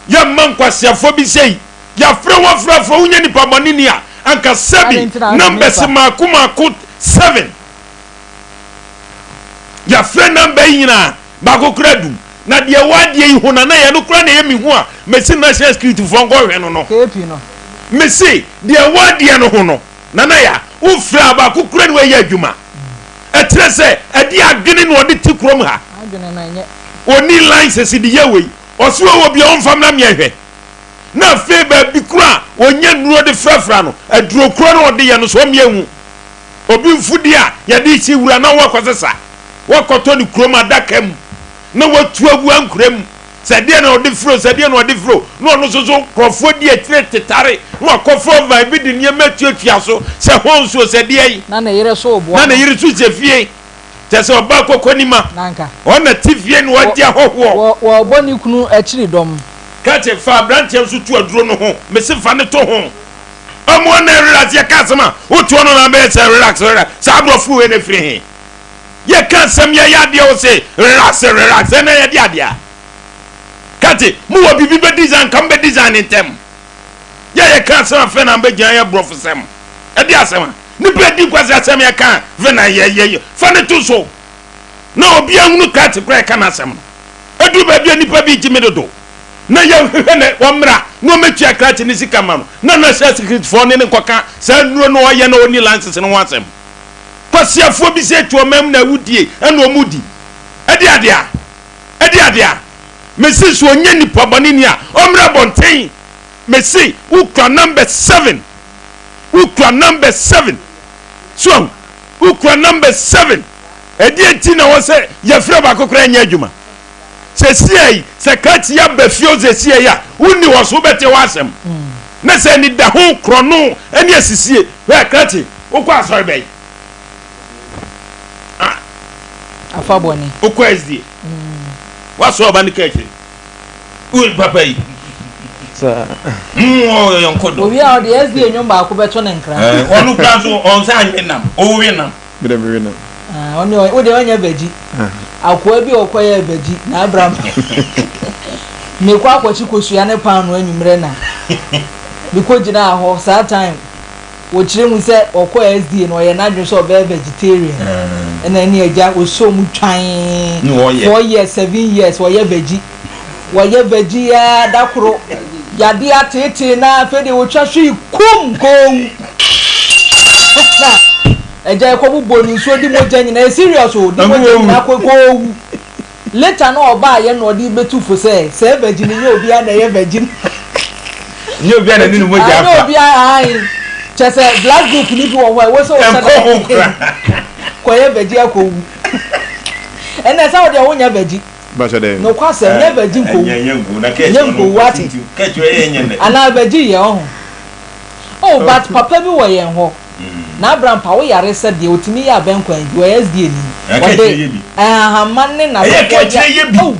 Yɛmma nkwaseafoɔ bi sei, yɛafrɛ wo afrɛfrɛ wonyɛ nipa bɔne ni a, anka sɛbi numbers maako maako 7. Yɛafrɛ number yi nyinaa, baako kora dum. Na deɛ ɛwɔ adeɛ yi ho Nana ya no kora na ɛyɛ me hu a, mesi national security foɔ nkɔhwɛ no no. Mesi deɛ ɛwɔ adeɛ no ho no. Nana ya, wo frɛ a baako kura ni wɛyɛ adwuma. Ɛkyerɛ sɛ ɛde adwene na ɔde te kurom ha. Ɔni license de yɛ wei. Ɔse ɔwɔ bi a ɔmfa mmra meɛ nhwɛ. Na afei baabi koro a ɔnya nnuro de frafra no, aduro koro no ɔde yɛ no so ɔmeɛ hu. Obi mfudeɛ a yɛde si wura na wakɔsesa, wakɔtɔ ne kurom adaka mu na watu agu ankora mu. Sɛ deɛ na ɔde firi o, sɛ deɛ na ɔde firi o, na ɔno nso so nkurɔfoɔ di akyire tetare na wakɔfa ɔvan bi de nneɛma atuatua so, sɛ hɔ nso o, sɛ deɛ yi. Na ne yere nso reboa Na ne no. yere nso hyɛ fie, kyerɛ sɛ ɔbaa kɔkɔnima. Na anka. Ɔno na te fie na ɔgye ahɔhoɔ. Wɔ, wɔrebɔ ne kunu akyiri dɔm. Ka kyerɛ, fa aberanteɛ nso to aduro no ho, mese fa no to ho. Ɔmo ɔna relax, yɛka asɛm a, wotoɔ no na abɛyɛ sɛ relax, relax, saa aborɔfo wei na ɛfiri he? Yɛ ka asɛm yɛ yɛ adeɛ wo se relax relax ɛnɛ yɛ de adeɛ a kate mo wɔ biribi bɛ design nka mo bɛ design ne ntɛm yɛ yɛ ka asɛm afɛ na bɛ gyina yɛ borɔfo sɛm ɛde asɛm a nipa edi nkwasi asɛm yɛ ka fɛ na yɛ yɛ yɛ fa ne to so na obi ahunu kate kora yɛ ka n'asɛm no edu baabi a nipa bi gye mi dodo na yɛ hwehwɛ na wɔmmra na wɔmɛtua krakye ne sika ma no na national security foɔ ne ne nkɔka saa nnuro no ɔyɛ na ɔni license no ho asɛm. Kwasiafoɔ bi sɛ tu ɔman mu na awudie ɛna ɔmo di. Ɛde adeɛ a? Ɛde adeɛ a? Mese sɛ ɔnyɛ nipa bɔne ni a ɔmmra abɔnten. Mese wo kura number seven. Wo kura number seven. So ahu? Wokura number 7. Ɛdeɛ nti na wɔ sɛ yɛfrɛ baako koraa nyɛ adwuma? Sɛsiei sɛ krakye aba fie hɔ sɛsiei a, wonni hɔ so wobɛte hɔ asɛm. Na sɛ anidaho, korɔno ne asisie. Hwɛ krakye, wokɔ asɔre bɛn? Ah. Afa bɔne. Wokɔ SDA. Woasɔ ɔba no ka akyire. Wo papa yi. Saa. Mm, ɔyɛ yɔnko dɔ. Owie a ɔde SDA nnwom baako bɛto ne nkra. Eh, ɔno kura nso ɔnsa anwe nam, ɔwe nam. Me dɛ mewe nam. Ah, ɔne wo deɛ ɔnyɛ veggie. Akoa bi a ɔkɔyɛɛ veggie na abram. Mekɔ akɔkye kosua ne paano anwummerɛ na mekɔ gyinaa hɔ saa time wɔkyerɛ mu sɛ ɔkɔ SDA no ɔyɛ n'adwene sɛ ɔbɛyɛ vegetarian ɛna ɛne agya ɔsɔ mu twan 4 years, 7 years ɔyɛ veggie, wɔyɛ veggie aa da koro yadeɛ ateetee na afei deɛ wɔtwa hwee kum koowu na agya ɛkɔ bobɔ ne nsuo di mogya nyinaa. Ɛyɛ serious o, di mogya nyinaa kɔ koowu. Later na ɔbaa yɛ na ɔde bɛtu fo sɛ sɛ veggie no nyɛ obiara na ɛyɛ veggie. Nyɛ obiara na ne ne mogya afa. Nyɛ obiara ayi kyɛ sɛ blood group ni bi wɔ hɔ a ɛwɔ sɛ ɔhyɛ ɛnkɔ ho kora. Kɔyɛ veggie akɔwu ɛnna sɛ ɔdeɛ wonyɛ veggie. Bàtchɛ dɛ. Nokwasɛm, nyɛ veggie nkowu. Nyɛ nkowu ate. Anaa veggie yɛ ɔho. Oh, but papa bi wɔ yɛn hɔ. Na abrampa wo yare sɛ deɛ otumi yɛ abɛnkwan bi, ɔyɛ SDA ni. Ɔde ahahama ne n'asefoɔ yɛ. Oh,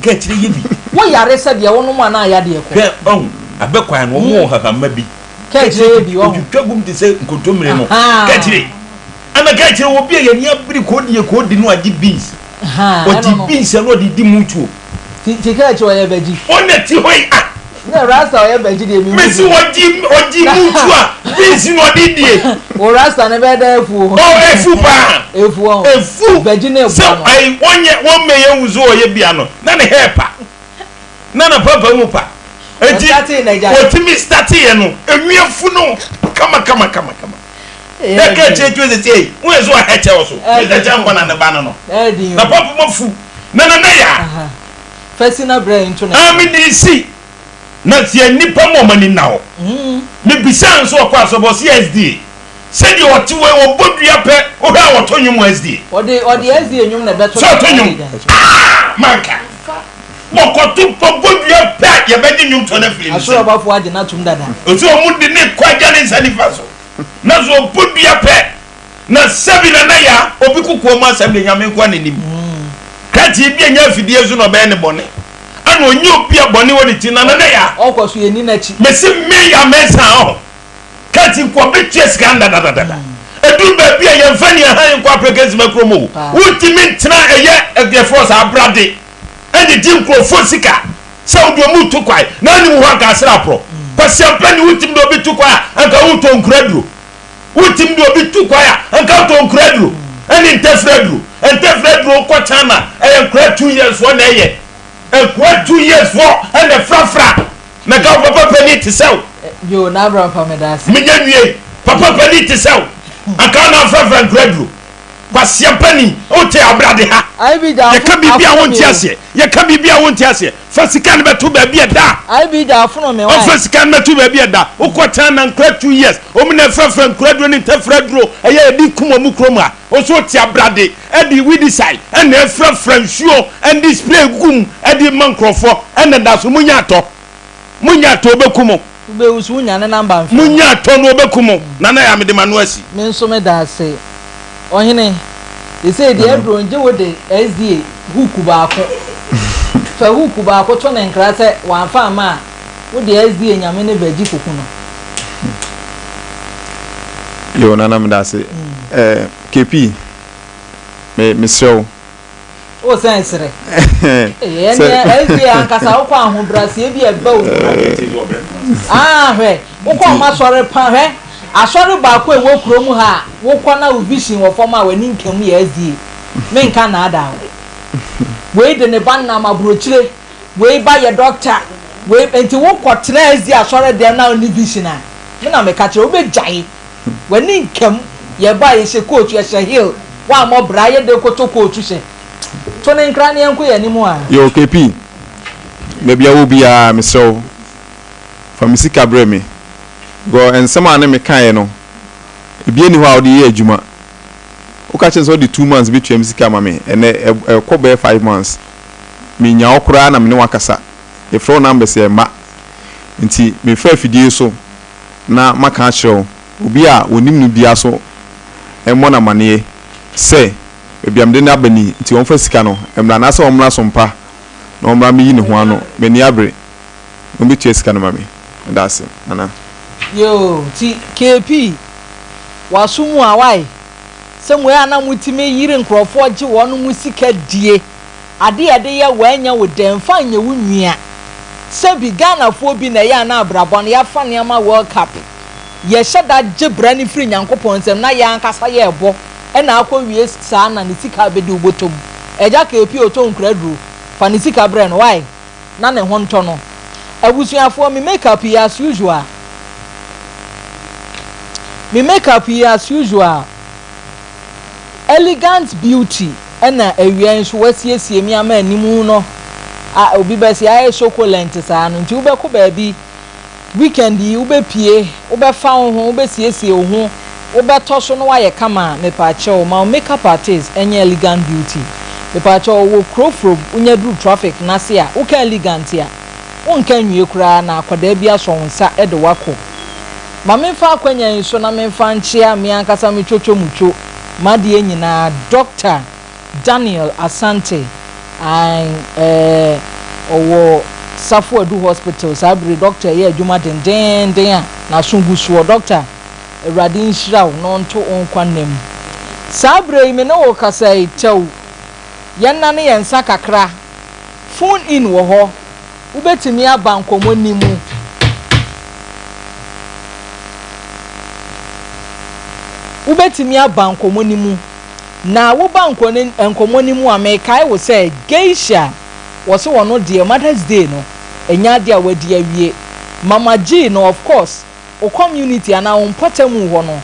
wo yare sɛ deɛ wonom a na ayadeɛ kɔ. Hwɛ ɔho, abɛkwan no wɔn wɔ hahama bi. Kɛkyerɛ yɛ bi ɔho. Otwitwa gum te sɛ nkontommire no. Kɛkyerɛ. Ana kɛkyerɛ wɔ bi a yɛn ani abere kɔɔdie kɔɔdi no agye beans. Ɔgye beans a na ɔde di mutuo. Ti ti kɛkyerɛ ɔyɛ veggie. Ɔna ti hɔ yi ah. Ne rasta ɔyɛ veggie deɛ mi. Mesi ɔgye ɔgye mutuo a beans na ɔde die. O rasta ne bɛyɛ dɛ efu. Ɔ efu paa. Efu ɔho. Efu. Veggie ne eboa no. Sɛ ayi wɔnyɛ wɔn mɛ yɛn wusu ɔyɛ bia no na ne hair pa. Na na papa mu pa. Eti otimi starte yɛ no enwi afu no kama kama kama kama. Yɛ ka kyerɛ tuo sɛ sei wo yɛ so ahɛ kyɛ wo so. Mr kyɛ nkɔ na ne ba no no. Na papa mu afu na na na ya. Fɛsi na brɛ nto na. Ah me di si. Na sɛ nipa mu ɔmo ani nna hɔ. Me bisa nso ɔkɔ asɔbɔ CSDA. Sɛdeɛ ɔte wɔ ɔbɔ dua pɛ wohwɛ a ɔtɔ nnwom wɔ SDA. Ɔde ɔde SDA nnwom na ɛbɛto. Sɛ ɔtɔ nnwom ah manka. Ɔkɔto ɔbɔ dua pɛ a yɛbɛgye nnwom toɔ no afiri ne nsam. Asoro ɔbɔfoɔ agye no atom dada. Ɔsɛ ɔmo de ne kɔ agya ne nsa nifa so. Na so ɔbɔ dua pɛ na sɛbi na na ya obi kokoa mu asɛm de Nyame nkoa na nim. Krakyee bi a nya afidie so na ɔbɛyɛ ne bɔne. Ɛna ɔnyɛ obi a bɔne wɔ ne ti na na na ya. Ɔkɔ so yɛni n'akyi. Mese me ya mɛnsa ɔho. Kati nkoa bɛtua sika no dadadadada. Ɛduru baabi a yɛmfa ni ahan nkɔ aprɛkɛnsima kurom o. Wontumi ntena ɛyɛ yɛfrɛ sɛ abrade ɛgyegye nkurɔfoɔ sika sɛ wode ɔmu retu kwan na anim hɔ anka asra aporɔ. Kwasiampa ni wotumi de obi tu kwan a anka wotɔ nkura aduro. Wotumi de obi tu kwan a anka wotɔ nkura aduro ɛne ntɛfrɛ aduro. Ntɛfrɛ aduro wokɔ China ɛyɛ nkura 2 years foɔ na ɛyɛ. Nkura 2 years foɔ ɛna ɛfrafra. Na ka wo papa panin te sɛ wo. Yo, na Abraham fa meda ase. Menya nwiei. Papa panin te sɛ wo. Anka na afrafra nkura duro. Kwasia panin, wote abrade ha. Yɛka biribi a wonte aseɛ. Yɛka biribi a wonte aseɛ. Fa sika no bɛto baabi a ɛda. Ɔfa sika no bɛto baabi a ɛda. Wokɔ China nkura 2 years. Wɔn na ɛfrafra nkura duro ne ntɛfra duro. Ɛyɛ yɛde kum wɔn kurom ha. Wo nso wote abrade ɛde weedicide ɛna ɛfrafra nsuo ɛde spray gu mu ɛde ma nkurɔfoɔ ɛna da so munya atɔ munya atɔ obeku mo. Wobɛwu so wonya ne number mfrɛ. Munya atɔ no obeku mo. Nana yaa mede m'ano asi. Me nso meda ase. Ɔhene, sesei deɛ aduro ngye wo de SDA hook baako. Fa hook baako to ne nkra sɛ wamfa amma a, wo de SDA nyame ne veggie koku no. Yo, Nana meda ase. Eh, KP, me mesrɛ wo. O sɛ nsrɛ. Ɛnneɛ SDA ankasa wokɔ ahobrɛaseɛ bi a ɛba wo mu. Ah, hwɛ, wokɔ ɔma asɔre pa, hwɛ, asɔre baako a ɛwɔ kurom ha a wokɔ na wo vision wɔ fam a w'ani nka mu yɛ SDA. Menka nnaadaa wo. Wei de ne ba nam aburokyire, wei ba yɛ dɔkta, wei, nti wokɔ tena SDA asɔre dɛm na wonni vision a, me na meka kyerɛ wo, wobɛgyae. W'ani nka mu. Yɛba a, yɛhyɛ coat, yɛhyɛ heel. Woammɔ bra a, yɛde kɔtɔ coat hyɛ. To ne nkra na yɛnkɔ yɛn anim a. Yo KP, baabi a wɔ biara mesrɛ wo fa me sika brɛ me because nsɛm a ne me kaeɛ no ebi nni hɔ a wode yɛ adwuma. Woka kyerɛ me sɛ wode 2 months bɛtua me sika ama me. Ɛnɛ ɛkɔ bɛyɛ 5 months. Menya wo koraa na me ne wo akasa. Yɛfrɛ wo numbers yɛ mma. Nti mefa afidie so na maka akyerɛ wo. Obi a wɔnim no biara so mmɔ no amanneɛ sɛ baabi a mede no aba ni nti ɔmfa sika no mmra anaasɛ ɔmmra so mpa na ɔmmra mmɛyi ne ho ano. M'ani abere. Ɔmmɛtua sika no ma me. Meda ase, Nana. Yoo nti KP waso mu a wai sɛ mo a na motumi yere nkurɔfoɔ gye wɔn mo sika die ade a yɛde yɛ wanya wo dɛ mfa nyɛ wo nua. Sɛbi Ghanafoɔ bi na ɛyɛ a na abrabɔ no yɛafa nneɛma world cup yɛhyɛ da gye bra no firi Nyankopɔn nsam na yɛn ankasa yɛrebɔ ɛna akɔ wie saa na ne sika abɛdi wo bɔtɔ mu. Agya KP ɔtɔ nkura duro fa ne sika brɛ no wai na ne ho ntɔ no. Abusuafoɔ, me makeup yi as usual, me makeup yi as usual, Elegant Beauty ɛna awia yi nso wasiesie me ama anim no a obi bɛsi ayɛ chocolate saa no. Nti wobɛkɔ baabi weekend yi, wobɛpie, wobɛfa wo ho, wobɛsiesie wo ho, wobɛtɔ so na woayɛ kama a, mepaakyɛw, ma wo makeup artist ɛnyɛ Elegant Beauty. Mepaakyɛw, wɔ Kurofurom. Wonya duru traffic n'ase a, woka Elegant a, wonka nwie koraa na akwadaa bi asɔ wo nsa de wakɔ. Ma memfa akwanya yi so na memfa nkyea me ankasa me twotwo mu two m'adeɛ nyinaa, Dr Daniel Asante. An ɛɛ ɔwɔ Safo Adu Hospital saa bere. Doctor ɛyɛ adwuma dendenden a n'aso gu soɔ. Doctor, Awurade nhyira wo na ɔnto wo nkwa nna mu. Saa bere yi me ne wo kasa yi, kyɛw, yɛnnane yɛn nsa kakra. Phone in wɔ hɔ, wobɛtumi aba nkɔmmɔ ni mu. Wobɛtumi aba nkɔmmɔ ni mu na woba nkɔmmɔ ni mu a, mekae wo sɛ Geisha wɔse wɔno deɛ, Mother's Day no ɛnya adeɛ a wadi awie. Mama G no, of course, wo community anaa wo mpɔtamu hɔ no,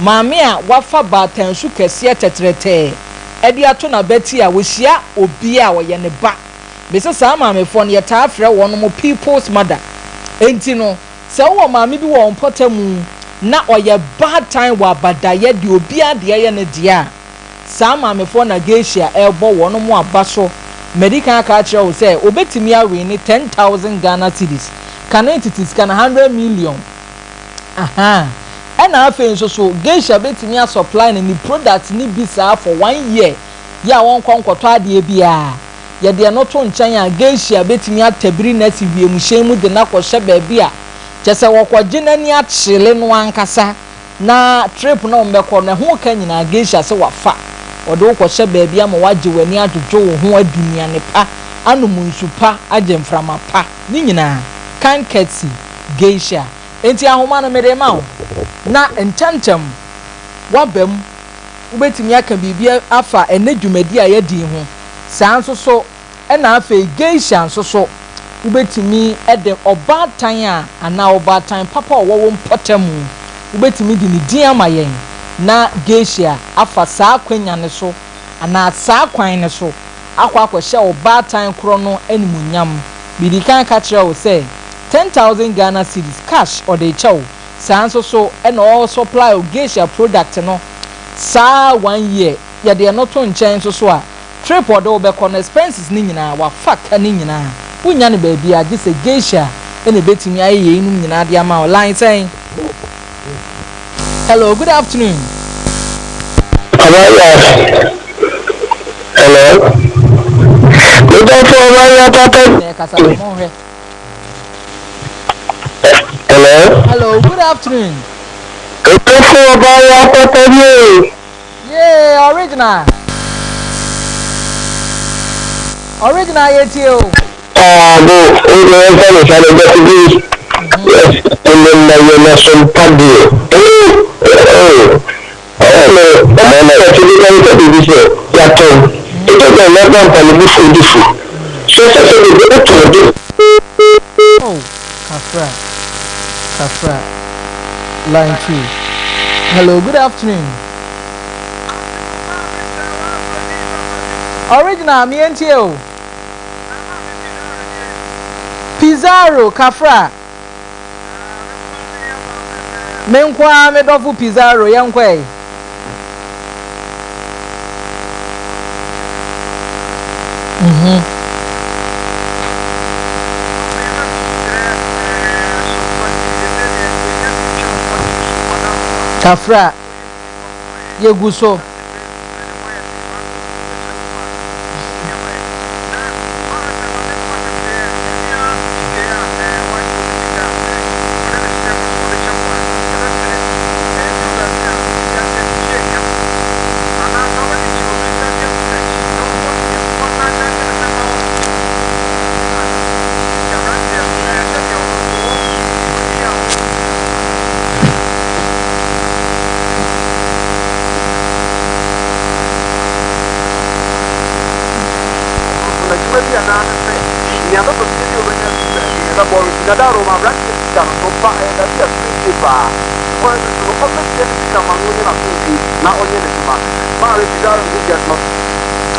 maame a wafa baatansu kɛseɛ tɛtrɛtɛɛ ɛde ato n'abati a wɔhyia obi a ɔyɛ ne ba bɛsɛ saa maamefoɔ no, yɛtaa frɛ wɔn mo people's mother. Enti no sɛ wowɔ maame bi wɔ wo mpɔtamu na ɔyɛ baatan wɔ abadayɛ deɛ, obiara deɛ yɛ ne deɛ a, saa maamefoɔ na Geisha ɛrebɔ wɔn mo aba so. Mɛdi kan aka akyerɛ wo sɛ obetumi awe ne 10,000 Ghana cedis, kane tete sika no 100 million aha. Ɛna afei nso so Geisha betumi asupply no ne product ne bi saa for one year yɛ a wɔnkɔ nkɔtɔ adeɛ biara. Yɛde ɛno to nkyɛn a, Geisha betumi atabiri na asi wiemhyɛn mu de n'akɔhyɛ baabi a kyɛ sɛ wɔkɔgye n'ani akyele no ankasa na trip na wɔn bɛkɔ no, ɛho ka nyinaa Geisha sɛ wafa. Ɔde wo kɔhyɛ baabi ama wagye w'ani, adwodwo wo ho, adi nnuane pa, anom nsu pa, agye mframa pa, ne nyinaa kan kɛtsi Geisha. Nti ahoma no mede ma wo na ntɛmntɛm waba mu. Wobɛtumi aka biribi afa ɛnɛ dwumadi a yɛadi ho saa nso so. Ɛna afei Geisha nso so, wobɛtumi de ɔbaatan a anaa ɔbaatan papa a ɔwɔ wo mpɔtamu, wobɛtumi de ne din ama yɛn na Geisha afa saa akwanya ne so anaa saa kwan ne so akɔ akɔhyɛ ɔbaatan korɔ no animuonyam. Bidi kan ka kyerɛ wo sɛ 10,000 Ghana cedis cash ɔde kyɛ wo. Saa nso so ɛna ɔsupply wo Geisha product no saa one year. Yɛde ɛno to nkyɛn nso so a, trip ɔde wo bɛkɔ no, expenses ne nyinaa wafa ka ne nyinaa. Wonya no baabi a gye sɛ Geisha ɛna ebɛtumi ayɛ yeinom nyinaa de ama wo. Line sɛn? Hello, good afternoon. Abaya. Hello. Medɔfo ɔbaya papa. Na ɛkasa no mo nhwɛ. Hello. Hello, good afternoon. Medɔfo ɔbaya papa bi. Yay, original. Original, yɛ tie o. Abo, o de yɛn fa ne sa ne dɔfo bi. Yes, ɛnɛ na yɛ na so mpa deɛ. Oh, ɔyɛ no, ɔmo na yɛte bi kan sɛ biribi sɛ yɛatɔn. Ɛtɔ da na ba mpa ne bu fu di fu. Sɛ biribi wotɔn de. Oh, kafra. Kafra. Line 2. Hello, good afternoon. Original, me ntie o. Pizarro, kafra. Me nko ara me dɔfo Pizarro, yɛnkɔ ɛ. Mhm. Kafra, yɛgu so.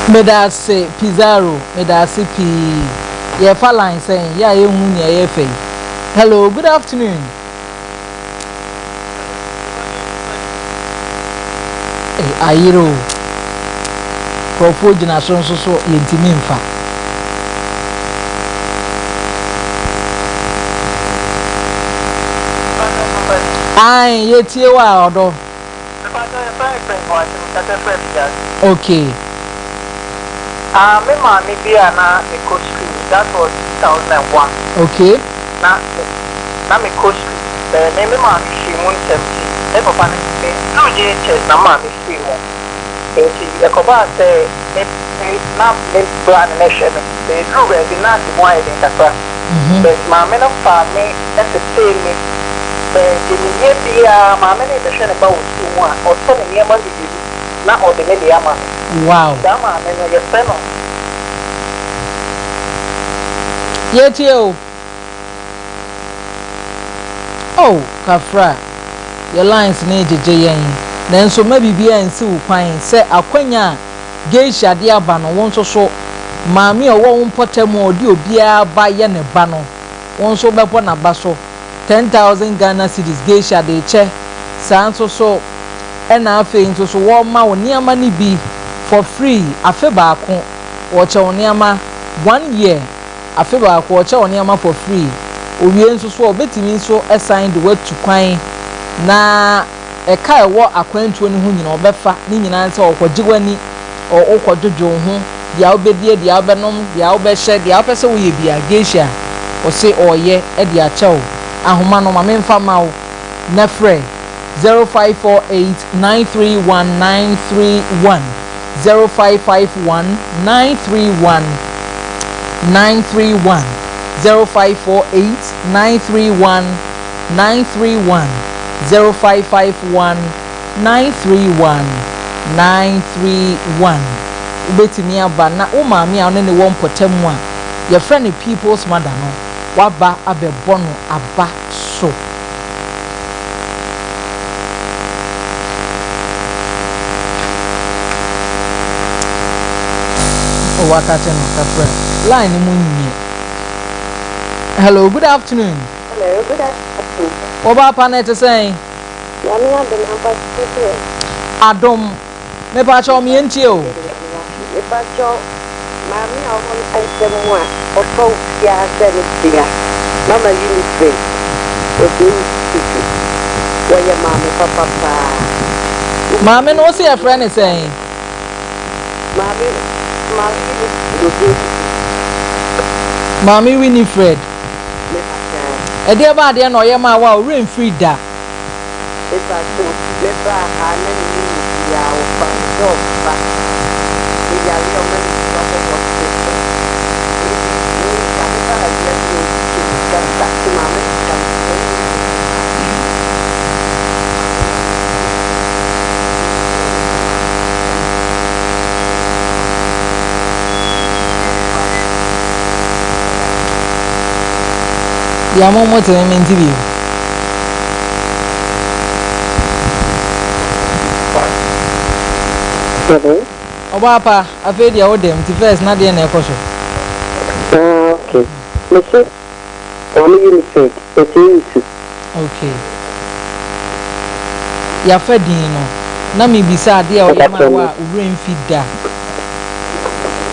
Medase Pizarro, medase pii. Yɛfa line sɛn? Yɛ a yɛnhu nea yɛrefa yi. Hello, good afternoon. Eh, ayere o. Nkurɔfoɔ gyina so nso so yɛntumi mfa. Ae, yɛtie wo a ɔdɔ. Okay. Ah, me maame bi a na mekɔ school, that was 2001. Okay. Na na mekɔ school, bɛɛ me me maame firi mu ntɛm nti, me papa no me duru JHS na me maame firi mu. Nti ɛkɔbaa sɛ me me na me bra no na ɛhwɛ me. Bɛɛ duru baabi na ade mu ayɛ den kakra. But maame no faa me tetee me. Bɛɛ deɛ mehia biara maame no rebɛhwɛ ne ba wɔ sukuu mu a, ɔtɔ ne nneɛma mmienu na ɔde me deɛ ama me. Wow. Saa maame no yɛfrɛ no. Yɛtie o. Oh, Kafra, yɛ lines no regyegye yɛn. Nanso mma biribiara nsi wo kwan sɛ akwanya a Geisha de aba no, wo nso so, maame a ɔwɔ wo mpɔtam a ɔde obiara ba yɛ ne ba no, wo nso wobɛbɔ n'aba so. 10,000 Ghana cedis Geisha de rekyɛ. Saa nso so ɛna afei nso so wɔrema wo nneɛma no bi for free afe baako. Wɔkyɛ wo nneɛma one year. Afe baako ɔkyɛ wo nneɛma for free, owie nso so a obetumi nso san de wo atu kwan na ɛka a ɛwɔ akwantuo no ho nyinaa ɔbɛfa, ne nyinaa ne sɛ ɔkɔgye w'ani, wokɔdwodwo wo ho, deɛ wobɛdie, deɛ wobɛnom, deɛ wobɛhyɛ, deɛ wopɛ sɛ woyɛ biara, Geisha ɔse ɔreyɛ de akyɛ wo. Ahoma no ma memfa mma wo na frɛ 0548 931 931. 0551 931 931 0548 931 931 0551 931 931 Wobɛtumi aba na wo maame a wo ne no wɔ mpɔtam a yɛfrɛ no People's Mother no, woaba abɛbɔ no aba so. Oh, wakate no kafra. Line no mu nyɛ. Hello, good afternoon. Hello, good afternoon. Wɔba apa na ɛte sɛn? Nyame adom ampa so ɛ. Adom. Mepakyɛw me yɛntie o. Mepakyɛw maame a ɔwɔ nsɛm mu a ɔfa obiara sɛ ne dea mama Winifred Osei Tutu wɔyɛ maame papa paa. Maame no wose yɛfrɛ no sɛn? Maame maame Winifred Osei Tutu. Maame Winifred. Mepakyɛw. Ɛdeɛ ba adeɛ na ɔyɛ maa wo a wo werɛ mfiri da? Mepakyɛw, mebaa ha na mennim obiara, wɔfa me sɛ ɔba. Meyare a wɔma me sika kɔ hospital. Enti me da mebaa wiase yi obi kyɛ me sika da so maame da me sika ne me paa. Maame yɛ me Deɛ mo mo te me mente bio. Hello. Ɔbaa pa, afei deɛ wo dɛm nti first na deɛ na ɛkɔ so. Ah okay. Me se maame Winifred ɛsɛ nsu. Okay. Yafa din no. Na me bisa adeɛ a ɔyɛ maa wo a wo werɛ mfi da.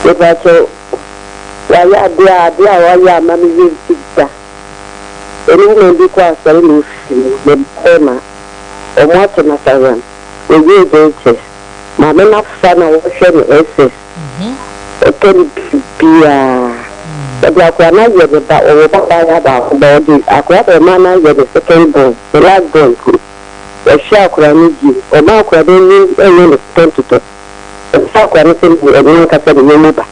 Mepakyɛw. Wayɛ adeɛ a adeɛ a wayɛ ama me werɛ mfi da. Ɔne woman bi kɔ asɔre na ofi mu, ne ba bɛɛma, ɔmo ato no asaweram, owiee JHS, maame no afa no a ɔhwɛ no SS, ɔtɔ no biribiaa, ɔde akora no ayɛ ne ba, ɔwɔ ba baayewa baako but ɔde akora bɛɛma no ayɛ ne second born, ne last born mpo, ɔhwɛ akora no yie, ɔma akora no ani nyɛ no totɔntotɔ, ɔfa akora no sɛ ɔno ankasa ne yam ba.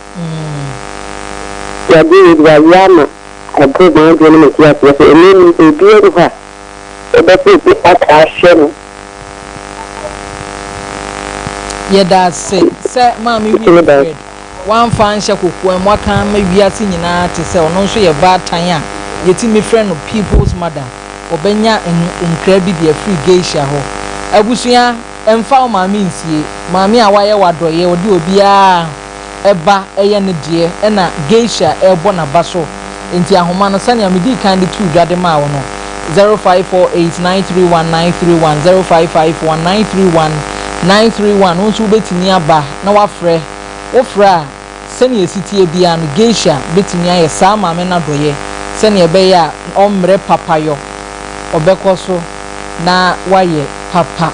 Nti adeɛ wei de wayɛ ama Ɛboro m'adwene ne me nteaseɛ so. Ɛnnɛ yi obiara nni hɔ a ɔbɛpɛ obi aka ahyɛ no. Yɛda ase sɛ Maame Winifred wamfa anhyɛ kokoam, waka ama wiase nyinaa ate sɛ ɔno nso yɛ baatan a yɛtumi frɛ no People's Mother. Ɔbɛnya nkra bi de afiri Geisha hɔ. Abusua, mfa wo maame nsie. Maame a wayɛ wo adɔeɛ, ɔde obiara ba yɛ ne deɛ ɛna Geisha rebɔ n'aba so nti ahoma no sɛnea medii kan de too dwa de maa wo no 0548 931 931 0551 931 931 wo nso wobɛtumi aba na woafrɛ wofrɛ a sɛnea ɛsi teɛ biara no Geisha bɛtumi ayɛ saa maame no adɔeɛ sɛnea ɛbɛyɛ a ɔmmrɛ papayɔ ɔbɛkɔ so na wayɛ papa.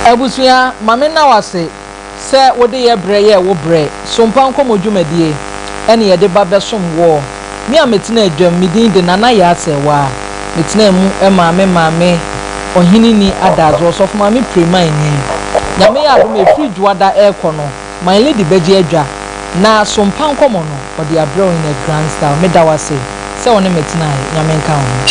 Abusua, ma me nna wo ase sɛ wode yɛ brɛ yɛɛ wo brɛ Sompa nkɔmmɔ dwumadie ɛne yɛde ba bɛsom woɔ. Me a metenaa dwam, me din de Nana Yaa Serwaa. Metenaa mu maa me maame Ɔheneni Adaazo, Ɔsɔfo Maame Premaini. Nyame yɛ adom a ɛfiri Dwoada rekɔ no, My Lady bɛgye adwa na Sompa nkɔmmɔ no, ɔde abrɛ wo in a grand style. Meda wo ase sɛ wo ne me tenaeɛ. Nyame nka wo ho.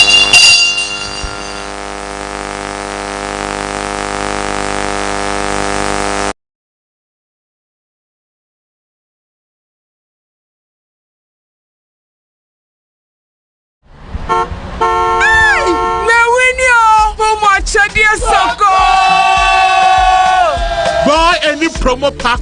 Hey! Me winni o! Promo akyɛdeɛ sɔkɔɔ! Buy any promo pack.